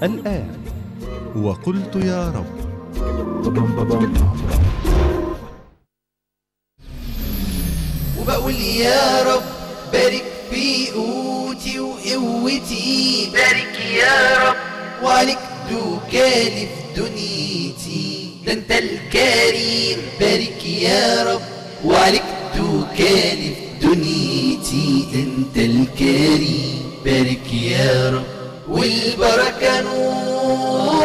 الآن. وقلت يا رب. وبقول يا رب بارك في قوتي وقوتي، بارك يا رب وعليك دوكالي في دنيتي، ده انت الكريم، بارك يا رب وعليك دوكالي في دنيتي، ده انت الكريم، بارك يا رب. والبركة نور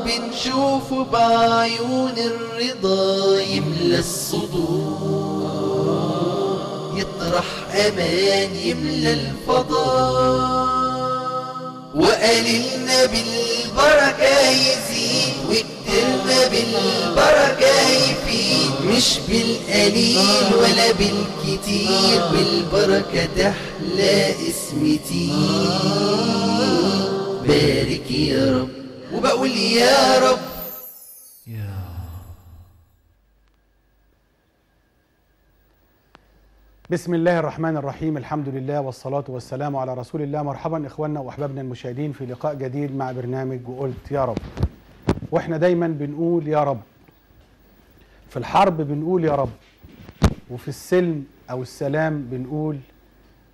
بنشوفه بعيون الرضا، يملى الصدور يطرح أمان، يملى الفضاء، وقليلنا بالبركة يزيد، وكترنا بالبركة يفيد، مش بالقليل ولا بالكتير، بالبركة تحلى اسمتي، بارك يا رب. وبقول يا رب. بسم الله الرحمن الرحيم، الحمد لله والصلاة والسلام على رسول الله. مرحبا إخواننا وأحبابنا المشاهدين في لقاء جديد مع برنامج وقلت يا رب. وإحنا دايما بنقول يا رب، في الحرب بنقول يا رب، وفي السلم أو السلام بنقول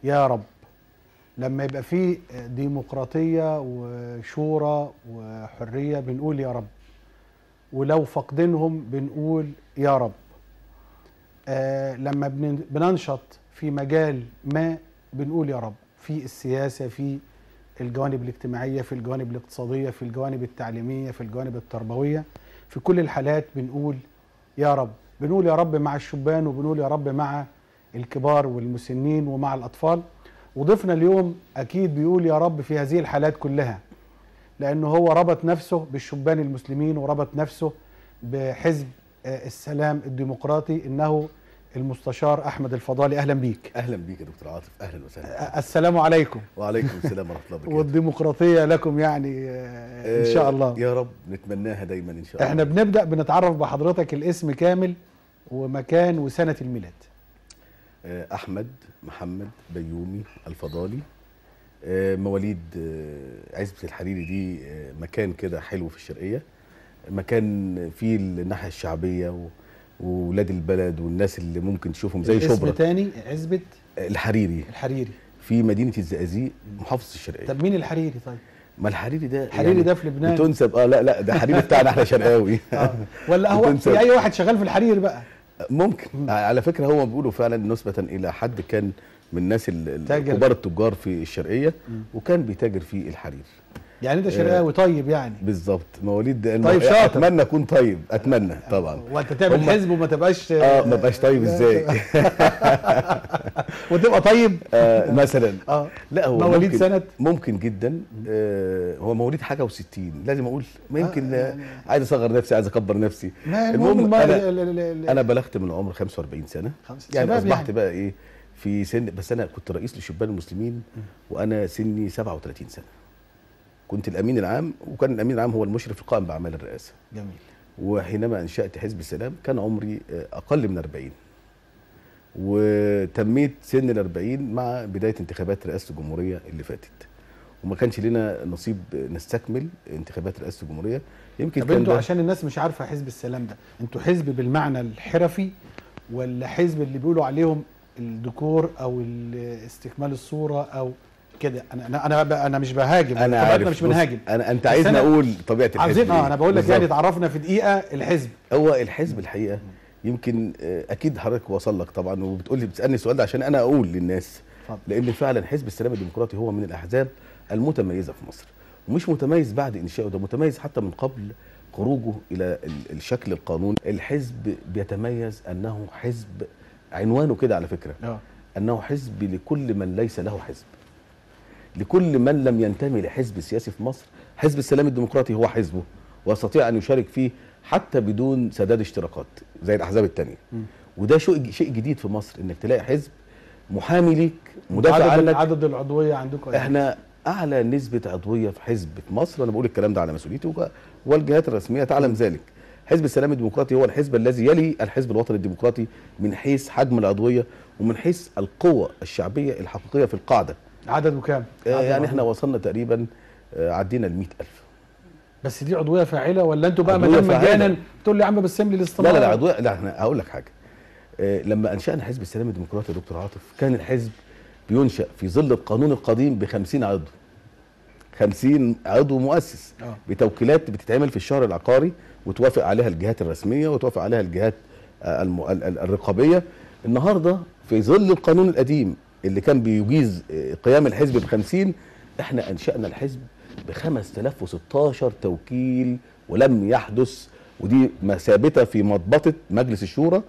يا رب. لما يبقى فيه ديمقراطية وشورى وحرية بنقول يا رب، ولو فقدنهم بنقول يا رب. لما بننشط في مجال ما بنقول يا رب، في السياسة، في الجوانب الاجتماعية، في الجوانب الاقتصادية، في الجوانب التعليمية، في الجوانب التربوية، في كل الحالات بنقول يا رب. بنقول يا رب مع الشبان، وبنقول يا رب مع الكبار والمسنين ومع الأطفال. وضيفنا اليوم أكيد بيقول يا رب في هذه الحالات كلها، لأنه هو ربط نفسه بالشبان المسلمين وربط نفسه بحزب السلام الديمقراطي. إنه المستشار أحمد الفضالي. أهلا بيك. أهلا بيك يا دكتور عاطف، أهلا وسهلا. السلام عليكم. وعليكم السلام ورحمة الله وبركاته. والديمقراطية لكم يعني إن شاء الله. يا رب نتمناها دايما إن شاء الله. إحنا بنبدأ بنتعرف بحضرتك، الاسم كامل ومكان وسنة الميلاد. أحمد محمد بيومي الفضالي، مواليد عزبة الحريري، دي مكان كده حلو في الشرقية، مكان فيه الناحية الشعبية وولاد البلد والناس اللي ممكن تشوفهم زي شبرا. اسم تاني عزبة الحريري. الحريري في مدينة الزقازيق، محافظة الشرقية. طب مين الحريري طيب؟ ما الحريري ده الحريري يعني ده في لبنان بتنسب. لا لا، ده حريري بتاعنا احنا شرقاوي. ولا هو في اي واحد شغال في الحرير بقى؟ ممكن. على فكرة هو بيقولوا فعلا نسبة إلى حد كان من الناس كبار التجار في الشرقية، وكان بيتاجر في الحرير. يعني انت شرقاوي طيب يعني؟ بالظبط، مواليد. طيب شاطر. اتمنى اكون طيب، اتمنى طبعا. وانت تعمل حزب وما تبقاش ما بقاش طيب ازاي؟ وتبقى طيب مثلا. لا هو مواليد سنة ممكن جدا. هو مواليد حاجة و60، لازم اقول ما يمكن. عايز اصغر نفسي، عايز اكبر نفسي. المهم انا بلغت من العمر 45 سنة، يعني اصبحت يعني بقى ايه في سن. بس انا كنت رئيس لشبان المسلمين وانا سني 37 سنة. كنت الامين العام، وكان الامين العام هو المشرف القائم باعمال الرئاسة. جميل. وحينما انشات حزب السلام كان عمري اقل من 40، وتميت سن ال 40 مع بداية انتخابات رئاسة الجمهورية اللي فاتت، وما كانش لنا نصيب نستكمل انتخابات رئاسة الجمهورية. يمكن طب انتوا عشان الناس مش عارفه حزب السلام ده، انتوا حزب بالمعنى الحرفي ولا حزب اللي بيقولوا عليهم الديكور او استكمال الصورة او كده؟ انا مش بهاجم، انا عارف مش بنهاجم. انا انت عايزني اقول طبيعة الحزب. انا بقول لك يعني تعرفنا في دقيقة الحزب. هو الحزب الحقيقة يمكن اكيد حضرتك وصل لك طبعا، وبتقول لي بتسالني السؤال ده عشان انا اقول للناس. فضل. لان فعلا حزب السلام الديمقراطي هو من الاحزاب المتميزة في مصر، ومش متميز بعد انشائه، ده متميز حتى من قبل خروجه الى الشكل القانوني. الحزب بيتميز انه حزب، عنوانه كده على فكرة، انه حزب لكل من ليس له حزب، لكل من لم ينتمي لحزب سياسي في مصر. حزب السلام الديمقراطي هو حزبه، ويستطيع أن يشارك فيه حتى بدون سداد اشتراكات زي الأحزاب التانية. وده شيء جديد في مصر، إنك تلاقي حزب محامي ليك، مدافع عنك. عدد العضوية عندكم؟ احنا أعلى نسبة عضوية في حزب في مصر، وأنا بقول الكلام ده على مسؤوليتي والجهات الرسمية تعلم ذلك. حزب السلام الديمقراطي هو الحزب الذي يلي الحزب الوطني الديمقراطي من حيث حجم العضوية ومن حيث القوة الشعبية الحقيقية في القاعدة. عدده كام؟ يعني احنا وصلنا تقريبا عدينا ال 100,000. بس دي عضوية فاعله ولا انتوا بقى ما دام مجانا بتقول لي يا عم بس املي الاستمارة؟ لا لا لا عضوية، لا احنا هقول لك حاجة. لما انشانا حزب السلام الديمقراطي يا دكتور عاطف، كان الحزب بينشا في ظل القانون القديم ب 50 عضو. 50 عضو مؤسس بتوكيلات بتتعمل في الشهر العقاري وتوافق عليها الجهات الرسمية وتوافق عليها الجهات الرقابية. النهارده في ظل القانون القديم اللي كان بيجيز قيام الحزب ب 50، احنا انشأنا الحزب ب 5016 توكيل ولم يحدث، ودي ثابتة في مضبطه مجلس الشورى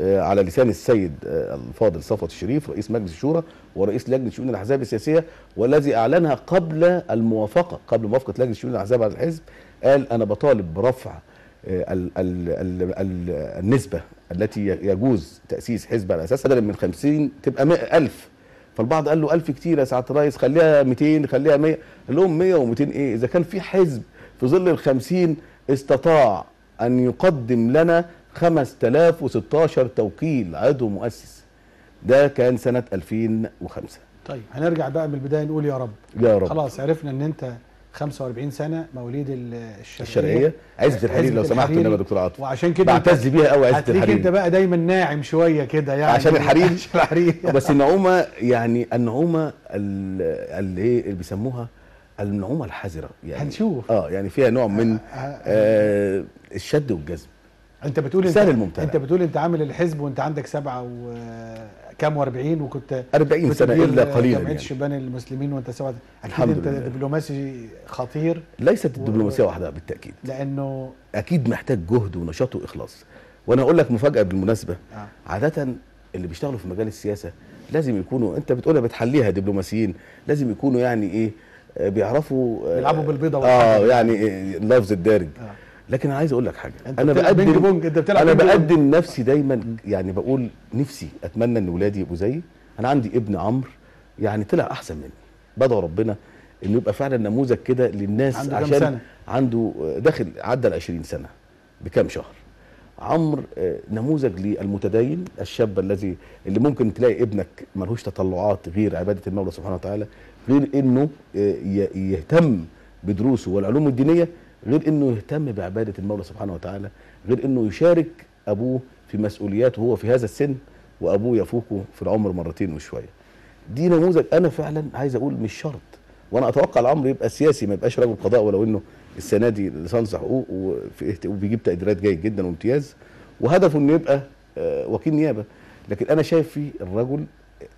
على لسان السيد الفاضل صفوت الشريف رئيس مجلس الشورى ورئيس لجنة شؤون الاحزاب السياسية، والذي اعلنها قبل الموافقة، قبل موافقة لجنة شؤون الاحزاب على الحزب. قال انا بطالب برفع ال ال ال ال النسبة التي يجوز تاسيس حزب على اساسها، بدل من 50 تبقى 1000. فالبعض قال له 1000 كتير يا سعادة الرئيس، خليها 200، خليها 100. قال لهم 100 و200 ايه؟ اذا كان في حزب في ظل ال 50 استطاع ان يقدم لنا 5016 توكيل عضو مؤسس. ده كان سنة 2005. طيب هنرجع بقى من البداية نقول يا رب. يا رب. خلاص عرفنا ان انت 45 سنة مواليد الشرقية، عزبة الحرير لو سمحت يا دكتور عاطف، وعشان كده بعتز بيها قوي عزبة الحرير. انت بقى دايما ناعم شوية كده يعني عشان الحرير. الحرير. بس النعومه، يعني النعومه اللي ايه اللي بيسموها النعومه الحذره يعني، هنشوف يعني فيها نوع من الشد والجذب. انت بتقول سهل الممتنع. انت بتقول انت عامل الحزب وانت عندك 47 وكام، وكنت 40 سنة الا قليلا، جمعية شبان المسلمين وانت 7. اكيد انت دبلوماسي خطير. ليست الدبلوماسية وحدها بالتاكيد، لانه اكيد محتاج جهد ونشاط واخلاص. وانا اقول لك مفاجاة بالمناسبة، عادة اللي بيشتغلوا في مجال السياسة لازم يكونوا، انت بتقولها بتحليها دبلوماسيين، لازم يكونوا يعني ايه، بيعرفوا بيلعبوا بالبيضه والحاجة. يعني إيه اللفظ الدارج. لكن انا عايز اقول لك حاجة، انا بقدم انا بقدم نفسي دايما، يعني بقول نفسي اتمنى ان ولادي يبقوا زيي. انا عندي ابن عمرو يعني طلع احسن مني، بدعو ربنا انه يبقى فعلا نموذج كده للناس. عنده عشان سنة؟ عنده داخل عدى ال 20 سنة بكام شهر. عمرو نموذج للمتدين، الشاب الذي اللي ممكن تلاقي ابنك ملهوش تطلعات غير عباده المولى سبحانه وتعالى، غير انه يهتم بدروسه والعلوم الدينية، غير انه يهتم بعباده المولى سبحانه وتعالى، غير انه يشارك ابوه في مسؤولياته وهو في هذا السن وابوه يفوقه في العمر مرتين وشوية. دي نموذج انا فعلا عايز اقول مش شرط، وانا اتوقع العمر يبقى سياسي ما يبقاش رجل قضاء، ولو انه السنة دي ليسانس حقوق وبيجيب تقديرات جيد جدا وامتياز، وهدفه انه يبقى وكيل نيابة. لكن انا شايف في الرجل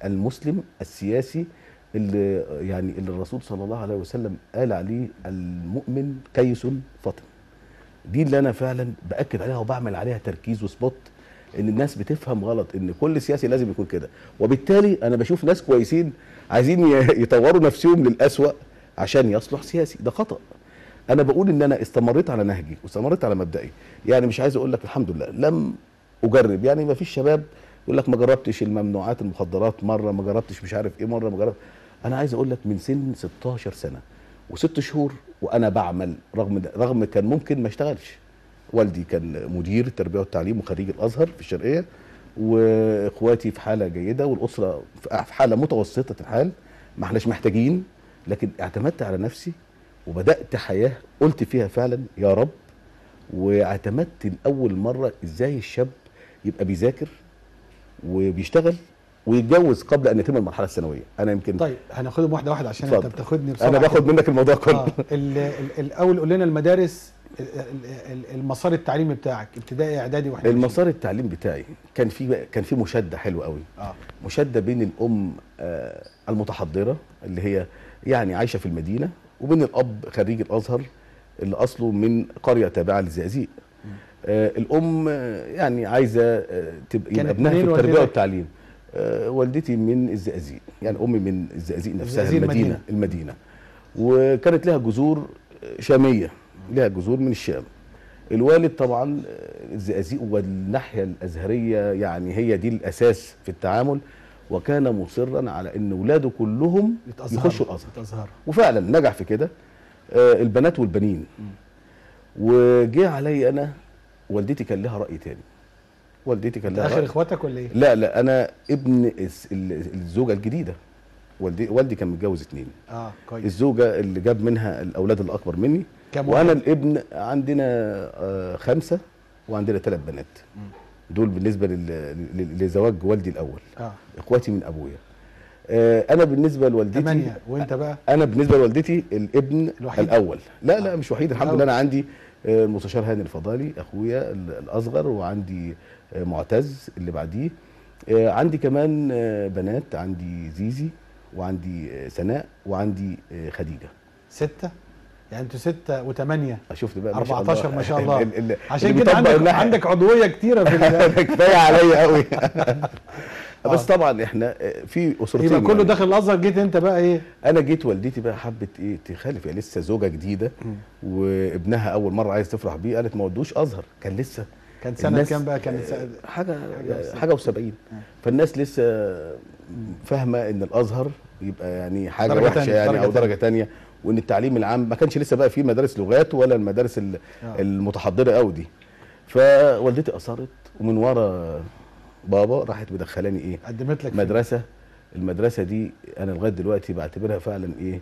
المسلم السياسي اللي يعني اللي الرسول صلى الله عليه وسلم قال عليه المؤمن كيس فطن. دي اللي انا فعلا باكد عليها وبعمل عليها تركيز وسبوت، ان الناس بتفهم غلط ان كل سياسي لازم يكون كده، وبالتالي انا بشوف ناس كويسين عايزين يطوروا نفسهم للأسوأ عشان يصلح سياسي، ده خطأ. انا بقول ان انا استمريت على نهجي واستمريت على مبدئي، يعني مش عايز اقول لك الحمد لله لم اجرب، يعني ما فيش شباب يقول لك ما جربتش الممنوعات المخدرات مرة، ما جربتش مش عارف ايه مرة، ما جربت. انا عايز اقول لك من سن 16 سنة وست شهور وانا بعمل، رغم كان ممكن ما اشتغلش. والدي كان مدير التربية والتعليم وخريج الازهر في الشرقية، واخواتي في حاله جيدة، والاسرة في حاله متوسطه الحال، ما احناش محتاجين، لكن اعتمدت على نفسي وبدات حياة قلت فيها فعلا يا رب. واعتمدت لاول مرة ازاي الشاب يبقى بيذاكر وبيشتغل ويتجوز قبل ان يتم المرحلة الثانوية. انا يمكن طيب هناخدهم واحدة واحدة عشان انت بتاخدني بسرعة. انا باخد منك الموضوع كله. الاول قول لنا المدارس، المسار التعليمي بتاعك، ابتدائي اعدادي واحنا. المسار التعليمي بتاعي كان في مشاده حلوة قوي. مشاده بين الام المتحضره اللي هي يعني عايشه في المدينة، وبين الاب خريج الازهر اللي اصله من قرية تابعه للزقازيق. الام يعني عايزه تبقى ابنها في التربية والتعليم. والدتي من الزقازيق، يعني امي من الزقازيق نفسها، المدينة، وكانت لها جذور شامية، لها جذور من الشام. الوالد طبعا الزقازيق والناحية الازهريه، يعني هي دي الاساس في التعامل، وكان مصرا على ان اولاده كلهم يخشوا الازهر، وفعلا نجح في كده، البنات والبنين. وجه علي انا، والدتي كان لها راي تاني. والدتي كان لها اخر اخواتك ولا ايه؟ لا لا، انا ابن الزوجة الجديدة، والدي كان متجوز 2. كويس. الزوجة اللي جاب منها الاولاد الاكبر مني، وانا الابن عندنا 5 وعندنا 3 بنات. دول بالنسبة لزواج والدي الاول. اخواتي من ابويا. انا بالنسبة لوالدتي 8. وانت بقى؟ انا بالنسبة لوالدتي الابن الوحيد. الاول. لا لا مش وحيد، الحمد لله. انا عندي المستشار هاني الفضالي اخويا الاصغر، وعندي معتز اللي بعديه، عندي كمان بنات، عندي زيزي وعندي سناء وعندي خديجة. 6 يعني انتوا 6 و8، شفت بقى 14 ما شاء الله. عشان كده عندك عضوية كتيرة في كفاية عليا قوي. بس طبعا احنا في اسرتين، يبقى كله يعني داخل الازهر. جيت انت بقى ايه؟ انا جيت والدتي بقى حبت ايه تخالف، يعني لسه زوجه جديدة وابنها اول مرة عايز تفرح بيه، قالت ما ودوش ازهر. كان لسه كان سنة كام بقى؟ كان حاجة و70. فالناس لسه فاهمه ان الازهر يبقى يعني حاجة وحشة يعني، او درجه ثانية، وان التعليم العام ما كانش لسه بقى فيه مدارس لغات ولا المدارس المتحضره قوي دي. فوالدتي اصرت، ومن ورا بابا راحت مدخلاني ايه؟ قدمت لك مدرسه. المدرسة دي انا لغاية دلوقتي بعتبرها فعلا ايه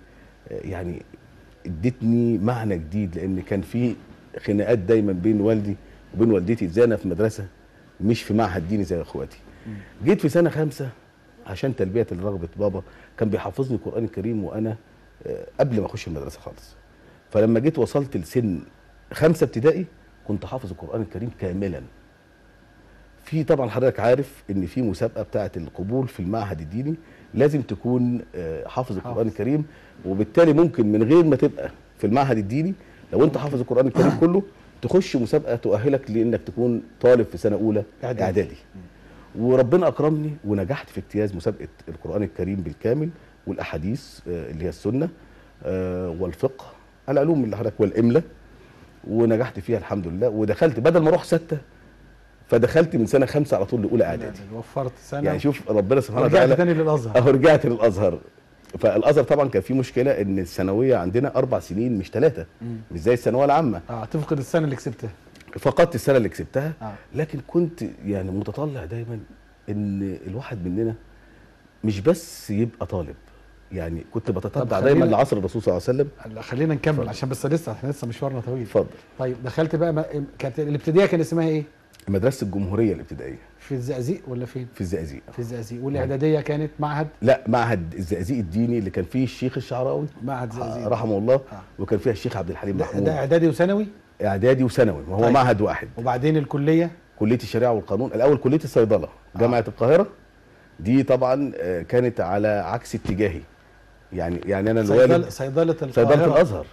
يعني، ادتني معنى جديد، لان كان في خناقات دايما بين والدي وبين والدتي، ازاي انا في مدرسه مش في معهد ديني زي اخواتي. جيت في سنة 5 عشان تلبية لرغبه بابا، كان بيحفظني القران الكريم وانا قبل ما اخش المدرسة خالص. فلما جيت وصلت لسن 5 ابتدائي كنت حافظ القران الكريم كاملا. في طبعا حضرتك عارف ان في مسابقة بتاعه القبول في المعهد الديني، لازم تكون حافظ القران الكريم، وبالتالي ممكن من غير ما تبقى في المعهد الديني لو انت حافظ القران الكريم كله تخش مسابقة تؤهلك لانك تكون طالب في سنة اولى اعدادي. وربنا اكرمني ونجحت في اجتياز مسابقة القران الكريم بالكامل، والاحاديث اللي هي السنة والفقه، العلوم اللي حضرتك، والاملاء، ونجحت فيها الحمد لله. ودخلت بدل ما اروح 6 فدخلت من سنة 5 على طول لاولى اعدادي. وفرت سنة يعني. شوف ربنا سبحانه وتعالى. رجعت تاني للازهر. اهو رجعت للازهر. فالازهر طبعا كان في مشكلة ان الثانوية عندنا 4 سنين مش 3، مش زي الثانوية العامة. تفقد السنة اللي كسبتها. فقدت السنة اللي كسبتها. لكن كنت يعني متطلع دايما ان الواحد مننا مش بس يبقى طالب، يعني كنت بتتبع دايما لعصر الرسول صلى الله عليه وسلم. خلينا نكمل عشان بس لسه احنا لسه مشوارنا طويل. اتفضل. طيب دخلت بقى كانت الابتدائية كان اسمها ايه؟ مدرسه الجمهورية الابتدائية. في الزقازيق ولا فين؟ في الزقازيق. في الزقازيق. والاعداديه كانت معهد؟ لا، معهد الزقازيق الديني اللي كان فيه الشيخ الشعراوي، معهد الزقازيق رحمه الله، وكان فيها الشيخ عبد الحليم محمود. ده اعدادي وثانوي؟ اعدادي وثانوي، ما هو طيب. معهد واحد. وبعدين الكلية؟ كليه الشريعة والقانون، الاول كليه الصيدله جامعه القاهرة. دي طبعا كانت على عكس اتجاهي، يعني انا الوالد صيدلة القاهرة، صيدلة الازهر.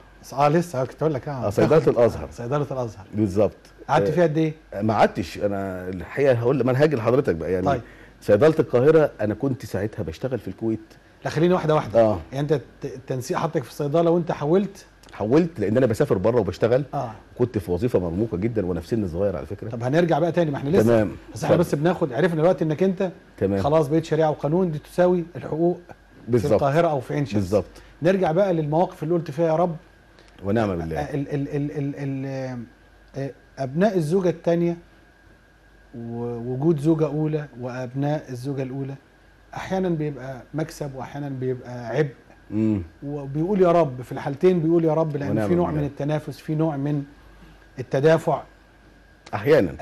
لسه كنت اقول لك صيدلة الازهر. صيدلة الازهر بالظبط. قعدت فيها قد ايه؟ ما قعدتش انا الحقيقة، هقول منهج لحضرتك بقى يعني. طيب. صيدلة القاهرة انا كنت ساعتها بشتغل في الكويت. لا خليني واحدة واحدة. يعني انت التنسيق حطك في الصيدله وانت حولت؟ حولت لان انا بسافر بره وبشتغل. كنت في وظيفة مرموقة جدا وانا في سن صغير على فكرة. طب هنرجع بقى تاني، ما احنا لسه تمام. بس احنا بس بناخد، عرفنا دلوقتي انك انت تمام. خلاص بقيت شريعة وقانون، دي تساوي الحقوق بالظبط في القاهرة او في عين شمس بالظبط. نرجع بقى للمواقف اللي قلت فيها يا رب ونعم بالله. ال ال ال ال ابناء الزوجة الثانية ووجود زوجه اولى وابناء الزوجة الاولى احيانا بيبقى مكسب واحيانا بيبقى عبء. وبيقول يا رب في الحالتين، بيقول يا رب لان في نوع من التنافس، في نوع من التدافع احيانا.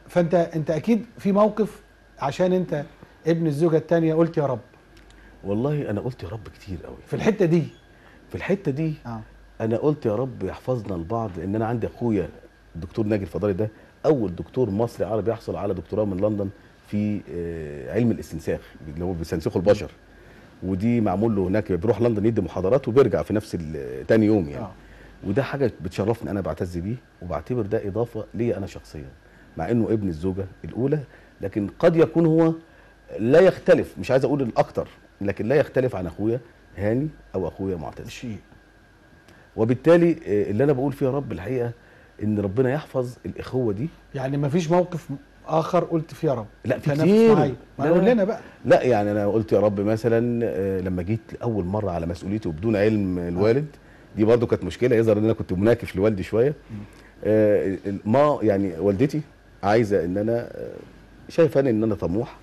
فانت اكيد في موقف عشان انت ابن الزوجة الثانية قلت يا رب. والله انا قلت يا رب كتير قوي في الحتة دي. في الحتة دي انا قلت يا رب يحفظنا لبعض، لان انا عندي اخويا الدكتور ناجي الفضالي، ده اول دكتور مصري عربي يحصل على دكتوراه من لندن في علم الاستنساخ اللي هو بيستنسخوا البشر، ودي معمول له هناك، بيروح لندن يدي محاضرات وبيرجع في نفس تاني يوم يعني. وده حاجة بتشرفني، انا بعتز بيه وبعتبر ده اضافه ليا انا شخصيا، مع انه ابن الزوجة الاولى، لكن قد يكون هو لا يختلف، مش عايز اقول الاكتر، لكن لا يختلف عن اخويا هاني او اخويا معتز. وبالتالي اللي انا بقول فيه يا رب الحقيقة ان ربنا يحفظ الاخوة دي. يعني ما فيش موقف اخر قلت فيه يا رب؟ لا في كتير. ما قول لنا بقى. لا يعني انا قلت يا رب مثلا لما جيت اول مرة على مسؤوليتي وبدون علم الوالد، دي برضو كانت مشكلة، يظهر ان انا كنت مناكف لوالدي شوية. ما يعني والدتي عايزه ان انا شايفاني ان انا طموح.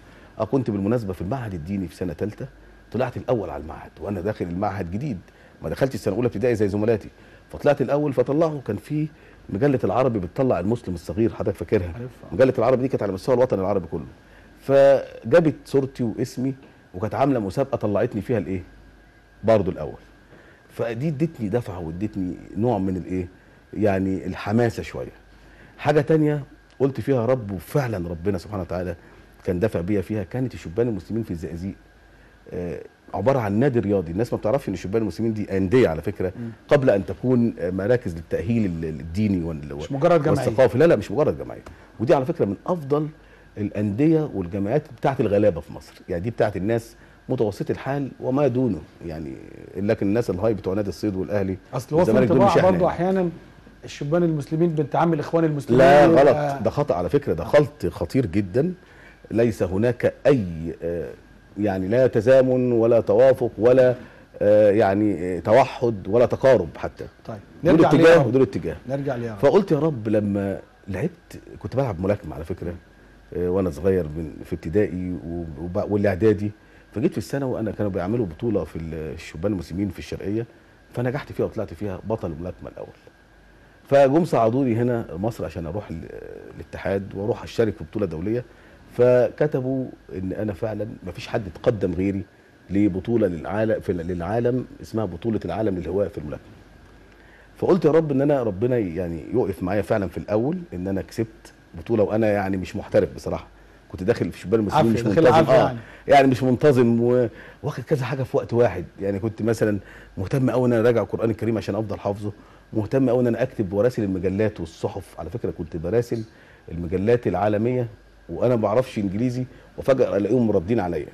كنت بالمناسبة في المعهد الديني في سنة ثالثة، طلعت الاول على المعهد، وانا داخل المعهد جديد، ما دخلتش السنة الاولى ابتدائي زي زملاتي، فطلعت الاول. فطلعوا، كان في مجلة العربي بتطلع المسلم الصغير، حضرتك فاكرها؟ مجلة العربي دي كانت على مستوى الوطن العربي كله. فجابت صورتي واسمي، وكانت عامله مسابقة طلعتني فيها الايه؟ برضه الاول. فدي ادتني دفعه وادتني نوع من الايه؟ يعني الحماسة شوية. حاجة تانية قلت فيها رب، وفعلا ربنا سبحانه وتعالى كان دافع بيا فيها، كانت الشبان المسلمين في الزقازيق عبارة عن نادي رياضي. الناس ما بتعرفش ان الشبان المسلمين دي اندية على فكرة، قبل ان تكون مراكز للتاهيل الديني مش مجرد جمعية والثقافي. لا لا، مش مجرد جمعية. ودي على فكرة من افضل الاندية والجمعيات بتاعت الغلابة في مصر، يعني دي بتاعت الناس متوسط الحال وما دونه يعني، لكن الناس ال high بتوع نادي الصيد والاهلي اصل هو في انطباع برضه احيانا الشبان المسلمين بنت عم الاخوان المسلمين. لا غلط، ده خطا على فكرة، ده خلط خطير جدا. ليس هناك اي يعني لا تزامن ولا توافق ولا يعني توحد ولا تقارب حتى. طيب نرجع دول اتجاه ودول اتجاه. نرجع ليه. فقلت يا رب، لما لعبت كنت بلعب ملاكمة على فكرة وانا صغير في ابتدائي والاعدادي. فجيت في الثانوي انا كانوا بيعملوا بطوله في الشبان المسلمين في الشرقية، فنجحت فيها وطلعت فيها بطل الملاكمة الاول. فجم صعدوني هنا مصر عشان اروح الاتحاد واروح اشترك في بطوله دولية. فكتبوا ان انا فعلا ما فيش حد تقدم غيري لبطولة للعالم للعالم اسمها بطوله العالم للهواء في الملاكمة. فقلت يا رب ان انا ربنا يعني يقف معايا فعلا في الاول ان انا كسبت بطوله، وانا يعني مش محترف بصراحة، كنت داخل في شبان المسلمين مش منتظم، يعني مش منتظم واخد كذا حاجة في وقت واحد. يعني كنت مثلا مهتم قوي ان انا اراجع القران الكريم عشان افضل حافظه، مهتم قوي ان انا اكتب وراسل المجلات والصحف. على فكرة كنت براسل المجلات العالمية وانا ما بعرفش انجليزي، وفجاة الاقيهم ردين عليا.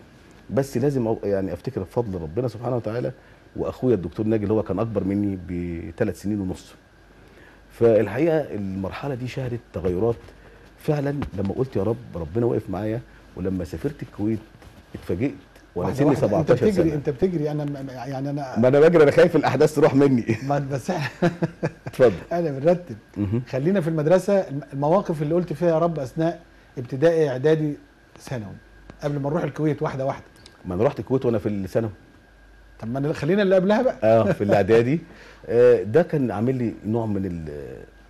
بس لازم يعني افتكر بفضل ربنا سبحانه وتعالى واخويا الدكتور ناجي اللي هو كان اكبر مني ب3 سنين ونص. فالحقيقة المرحلة دي شهدت تغيرات فعلا. لما قلت يا رب ربنا واقف معايا، ولما سافرت الكويت اتفاجئت وانا سني 17 سنة. انت بتجري، انا يعني انا ما انا بجري، انا خايف الاحداث تروح مني. ما بس اتفضل. انا بنرتب. خلينا في المدرسة، المواقف اللي قلت فيها يا رب اثناء ابتدائي اعدادي ثانوي قبل ما نروح الكويت واحدة واحدة. ما انا رحت الكويت وانا في الثانوي. طب ما خلينا اللي قبلها بقى. في الاعدادي. ده كان عامل لي نوع من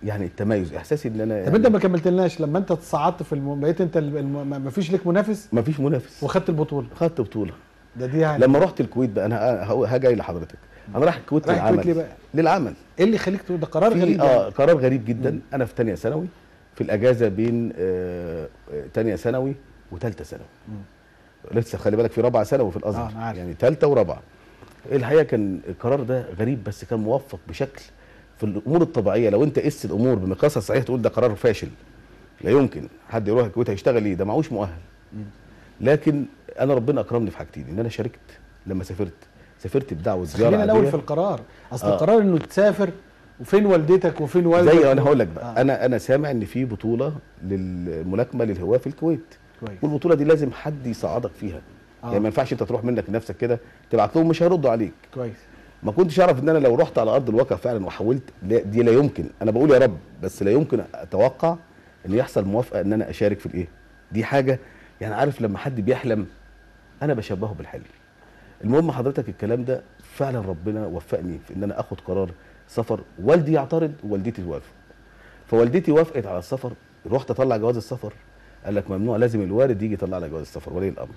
يعني التميز، احساسي ان انا. طب يعني انت ما كملتلناش لما انت تصعدت في بقيت انت ما فيش لك منافس؟ ما فيش منافس. وخدت البطولة. خدت بطوله. ده دي يعني لما رحت الكويت بقى، انا هاجي لحضرتك. انا رايح الكويت للعمل. ليه بقى؟ للعمل. ايه اللي يخليك تقول ده قرار غريب؟ قرار غريب جدا. انا في ثانية ثانوي، في الاجازة بين ثانية ثانوي وثالثه ثانوي. لسه خلي بالك في رابعه ثانوي في الازهر. يعني ثالثة ورابعه. الحقيقة كان القرار ده غريب، بس كان موفق بشكل في الامور الطبيعية. لو انت قست الامور بمقياسها الصحيح تقول ده قرار فاشل، لا يمكن حد يروح الكويت هيشتغل ايه، ده معهوش مؤهل. لكن انا ربنا اكرمني في حاجتين، ان انا شاركت لما سافرت بدعوة زيارة. خلينا الاول في القرار، اصل القرار انه تسافر، وفين والدتك وفين والدك. زي انا هقول لك بقى. انا سامع ان في بطوله للملاكمه للهواه في الكويت. كويس. والبطوله دي لازم حد يصعدك فيها. يعني ما ينفعش انت تروح منك لنفسك كده تبعت لهم مش هيردوا عليك. كويس. ما كنتش اعرف ان انا لو رحت على ارض الواقع فعلا وحاولت، دي لا يمكن. انا بقول يا رب، بس لا يمكن اتوقع ان يحصل موافقة ان انا اشارك في الايه دي. حاجة يعني عارف لما حد بيحلم انا بشبهه بالحلم. المهم حضرتك الكلام ده فعلا ربنا وفقني في ان انا اخد قرار سفر. والدي يعترض ووالدتي توافق. فوالدتي وافقت على السفر. رحت اطلع جواز السفر، قال لك ممنوع، لازم الوالد يجي يطلع لك جواز السفر، ولي الامر.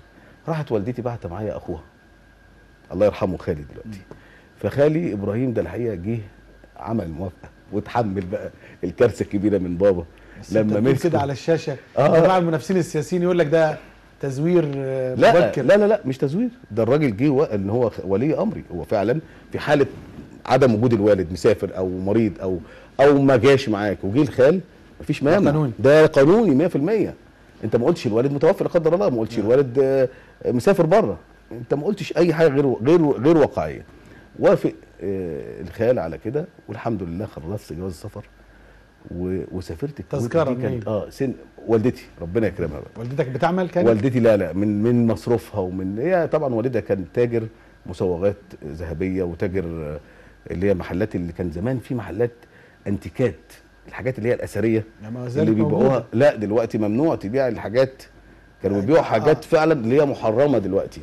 راحت والدتي بعت معايا اخوها الله يرحمه خالي دلوقتي. فخالي ابراهيم ده الحقيقة جه عمل موافقة وتحمل بقى الكارثة الكبيرة من بابا لما مسك كده على الشاشة. جماعة المنافسين السياسيين يقول لك ده تزوير مبكر. لا لا لا، مش تزوير، ده الراجل جه ان هو ولي امري. هو فعلا في حاله عدم وجود الوالد، مسافر او مريض او ما جاش معاك وجه الخال، مفيش مانع، ده قانوني 100%. انت ما قلتش الوالد متوفي لا قدر الله، ما قلتش الوالد مسافر بره، انت ما قلتش اي حاجة غير واقعية. وافق الخال على كده، والحمد لله خلصت جواز السفر وسافرت الكويت. تذكره كانت سن والدتي ربنا يكرمها بقى. والدتك بتعمل كانت؟ والدتي لا من مصروفها ومن هي طبعا والدها كان تاجر مسوغات ذهبية وتاجر اللي هي محلات، اللي كان زمان في محلات انتيكات، الحاجات اللي هي الاثرية اللي بيبيعوها. لا دلوقتي ممنوع تبيع الحاجات، كانوا بيبيعوا حاجات فعلا اللي هي محرمة دلوقتي.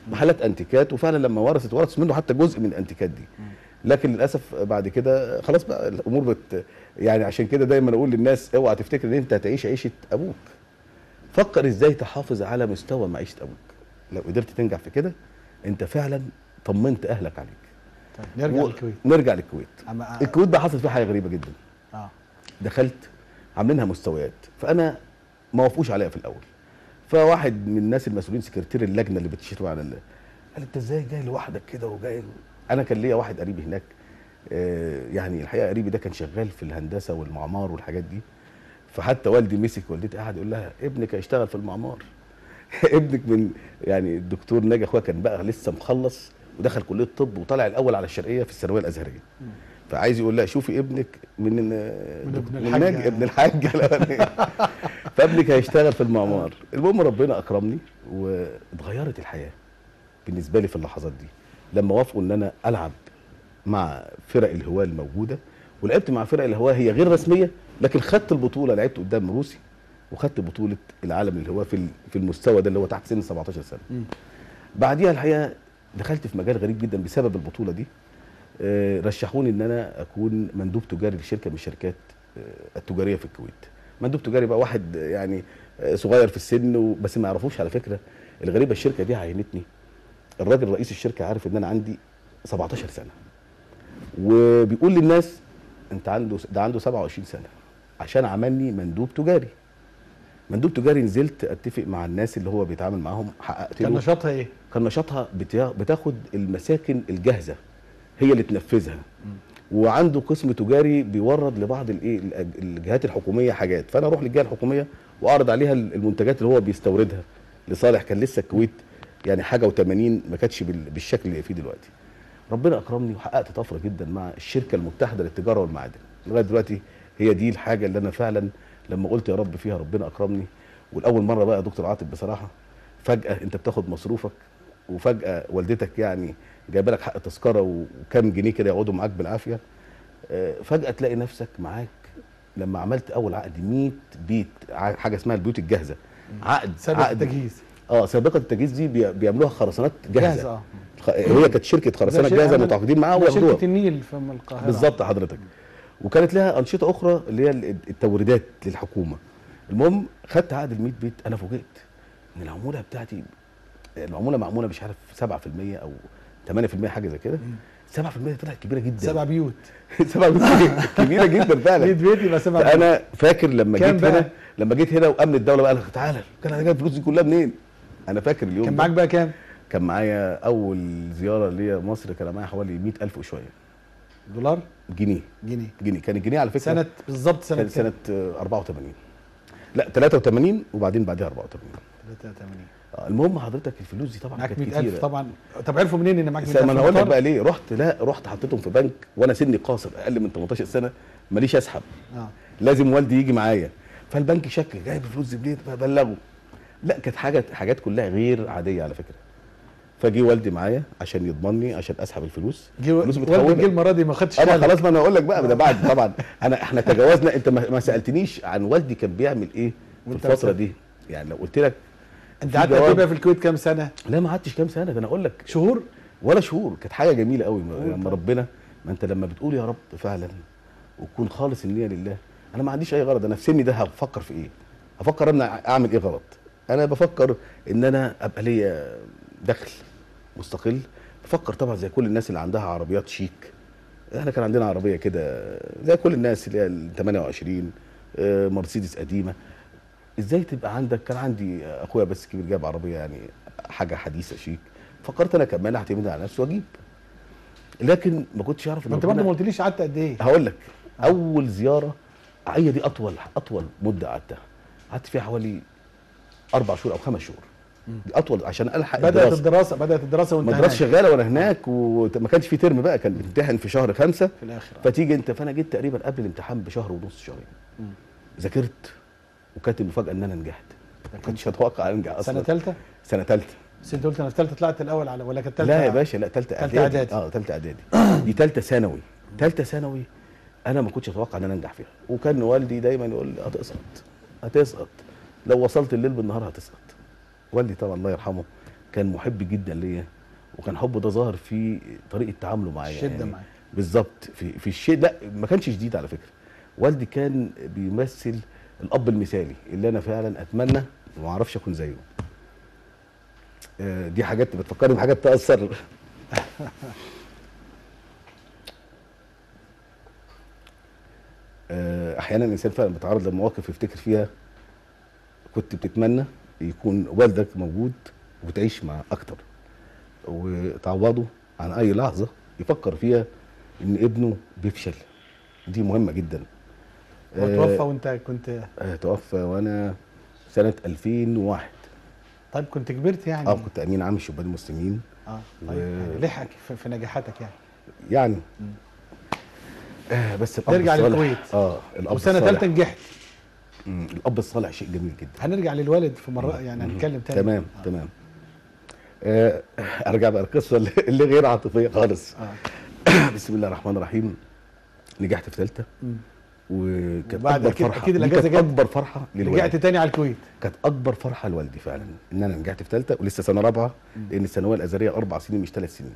محلات انتيكات، وفعلا لما ورثت منه حتى جزء من الانتيكات دي. لكن للاسف بعد كده خلاص بقى الامور يعني عشان كده دايما اقول للناس اوعى تفتكر ان انت هتعيش عيشه ابوك. فكر ازاي تحافظ على مستوى معيشة ابوك. لو قدرت تنجح في كده انت فعلا طمنت اهلك عليك. طيب نرجع للكويت. نرجع للكويت. الكويت بقى حصل فيها حاجة غريبة جدا. دخلت عاملينها مستويات، فانا ما وافقوش عليها في الاول. فواحد من الناس المسؤولين سكرتير اللجنة اللي بتشتغل على قال انت ازاي جاي لوحدك كده وجاي؟ انا كان ليا واحد قريبي هناك، يعني الحقيقة قريبي ده كان شغال في الهندسة والمعمار والحاجات دي، فحتى والدي مسك والدتي قعد يقول لها ابنك هيشتغل في المعمار. ابنك من يعني الدكتور ناجي اخويا كان بقى لسه مخلص ودخل كليه الطب وطلع الاول على الشرقية في الثانوية الازهريه. فعايز يقول لها شوفي ابنك من ابن ابن الحاج فابنك هيشتغل في المعمار. المهم ربنا اكرمني واتغيرت الحياة بالنسبة لي في اللحظات دي لما وافقوا ان انا العب مع فرق الهواه الموجودة، ولعبت مع فرق الهواه هي غير رسمية لكن خدت البطولة، لعبت قدام روسي وخدت بطوله العالم للهواه في المستوى ده اللي هو تحت سن 17 سنة. بعديها الحقيقة دخلت في مجال غريب جدا بسبب البطولة دي. رشحوني ان انا اكون مندوب تجاري لشركة من الشركات التجارية في الكويت. مندوب تجاري بقى واحد يعني صغير في السن بس ما يعرفوش على فكرة. الغريبة الشركة دي عينتني، الراجل رئيس الشركة عارف ان انا عندي 17 سنة وبيقول للناس انت عنده ده عنده 27 سنة عشان عملني مندوب تجاري. مندوب تجاري نزلت اتفق مع الناس اللي هو بيتعامل معاهم، حققت له. كان نشاطها ايه؟ كان نشاطها بتاخد المساكن الجاهزة هي اللي تنفذها. وعنده قسم تجاري بيورد لبعض الايه الجهات الحكومية حاجات، فانا اروح للجهة الحكومية واعرض عليها المنتجات اللي هو بيستوردها لصالح. كان لسه الكويت يعني حاجة و80 ما كانتش بالشكل اللي فيه دلوقتي. ربنا اكرمني وحققت طفرة جدا مع الشركة المتحدة للتجارة والمعادن. لغاية دلوقتي هي دي الحاجة اللي انا فعلا لما قلت يا رب فيها ربنا اكرمني. والاول مرة بقى يا دكتور عاطف بصراحة فجاة انت بتاخد مصروفك وفجاة والدتك يعني جايبه لك حق تذكره وكام جنيه كده يقعدوا معاك بالعافية. فجاة تلاقي نفسك معاك لما عملت اول عقد 100 بيت، حاجة اسمها البيوت الجاهزة، عقد سابقه التجهيز. سابقه التجهيز دي بيعملوها خرسانات جاهزة. هي كانت شركة خرسانات جاهزة متعاقدين معاها وياخدوها. شركة النيل في القاهرة بالظبط حضرتك. وكانت لها انشطة اخرى اللي هي التوريدات للحكومة. المهم خدت عقد ال 100 بيت، انا فوجئت ان العمولة بتاعتي، العمولة معمولة مش عارف 7% او 8% حاجة زي كده. 7% طلعت كبيرة جدا. 7 بيوت 7 بيوت كبيرة جدا فعلا. 100 بيت يبقى 7 بيوت. انا فاكر لما جيت هنا، لما جيت هنا وامن الدولة بقى قال تعالى، كان انا جايب الفلوس دي كلها منين؟ انا فاكر اليوم كان معاك بقى كام؟ كان معايا اول زيارة ليا مصر كان معايا حوالي 100,000 وشوية دولار؟ جنيه. جنيه. كان الجنيه على فكرة سنة بالظبط سنة كان سنة 84 لا 83 وبعدين بعدها 84 83. المهم حضرتك الفلوس دي طبعا كانت كتيرة طبعا. طب عرفوا منين ان معاك 100,000؟ ما انا هقول لك بقى ليه. رحت لا رحت حطيتهم في بنك وانا سني قاصر اقل من 18 سنة ماليش اسحب. لازم والدي يجي معايا. فالبنك شك جايب الفلوس دي منين؟ فبلغه. لا كانت حاجات كلها غير عادية على فكرة. فجي والدي معايا عشان يضمني عشان اسحب الفلوس. الفلوس متحوله. والدي جه المرة دي ما خدش بالك. خلاص ما انا اقول لك بقى ده بعد طبعا احنا تجاوزنا. انت ما سالتنيش عن والدي كان بيعمل ايه في الفترة دي. يعني لو قلت لك انت قعدت قد في الكويت كام سنة؟ لا ما قعدتش كام سنة، ده انا اقول لك شهور ولا شهور. كانت حاجة جميلة قوي لما ربنا، ما انت لما بتقول يا رب فعلا وتكون خالص النية لله. انا ما عنديش اي غرض، انا في سني ده هفكر في ايه؟ هفكر انا اعمل ايه غلط؟ انا بفكر ان انا ابقى ليا دخل مستقل. بفكر طبعا زي كل الناس اللي عندها عربيات شيك. احنا كان عندنا عربية كده زي كل الناس اللي هي ال 28 مرسيدس قديمة. ازاي تبقى عندك؟ كان عندي اخويا بس كبير جاب عربية يعني حاجة حديثه شيك. فكرت انا كمان اعتمد على نفسي واجيب، لكن ما كنتش اعرف. انت برضه ما قلتليش قعدت قد ايه؟ هقول لك. اول زيارة هي دي اطول مده قعدتها، قعدت فيها حوالي 4 شهور او 5 شهور. دي اطول عشان الحق الدراسة. بدات الدراسة وانت هناك. الدراسة شغالة وانا هناك، وما كانش في ترم بقى، كان بتمتحن في شهر 5 في الاخر. فتيجي انت، فانا جيت تقريبا قبل الامتحان بشهر ونص شهرين. ذاكرت وكانت المفاجاة ان انا نجحت. ما كنتش اتوقع انجح اصلا. سنة ثالثة؟ سنة ثالثة. بس انت قلت انا في ثالثة طلعت الاول على، ولا كانت ثالثة؟ لا يا باشا، لا ثالثة اعدادي. ثالثة اعدادي. دي ثالثة ثانوي. ثالثة ثانوي انا ما كنتش اتوقع ان انا انجح فيها، وكان والدي دايما يقول لي هتسقط هتسقط، لو وصلت الليل بالنهار هتسقط. والدي طبعا الله يرحمه كان محب جدا ليا، وكان حبه ده ظاهر في طريقه تعامله معايا. شده يعني معاك بالظبط في الشيء. لا ما كانش شديد على فكرة. والدي كان بيمثل الاب المثالي اللي انا فعلا اتمنى وما اعرفش اكون زيه. دي حاجات بتفكرني بحاجات تاثر. احيانا الانسان فعلا بيتعرض لمواقف يفتكر فيها كنت بتتمنى يكون والدك موجود وتعيش معاه اكتر، وتعوضه عن اي لحظة يفكر فيها ان ابنه بيفشل. دي مهمة جدا. هو توفى وانت كنت؟ توفى وانا سنة 2001. طيب كنت كبرت يعني؟ كنت امين عام الشبان المسلمين. طيب يعني لحقك في نجاحاتك يعني. بس الاب نرجع للكويت. الاب وسنة ثالثة نجحت. الاب الصالح شيء جميل جدا. هنرجع للوالد في مرة يعني هنتكلم تاني. تمام. تمام. ارجع بقى القصة اللي غير عاطفية خالص. بسم الله الرحمن الرحيم. نجحت في ثالثة، وكانت اكبر فرحه. اكيد الاجازة جت. اكبر فرحه للوالد. رجعت تاني على الكويت. كانت اكبر فرحه لوالدي فعلا ان انا نجحت في ثالثة ولسه سنة رابعه، لان الثانوية الازهريه 4 سنين مش 3 سنين.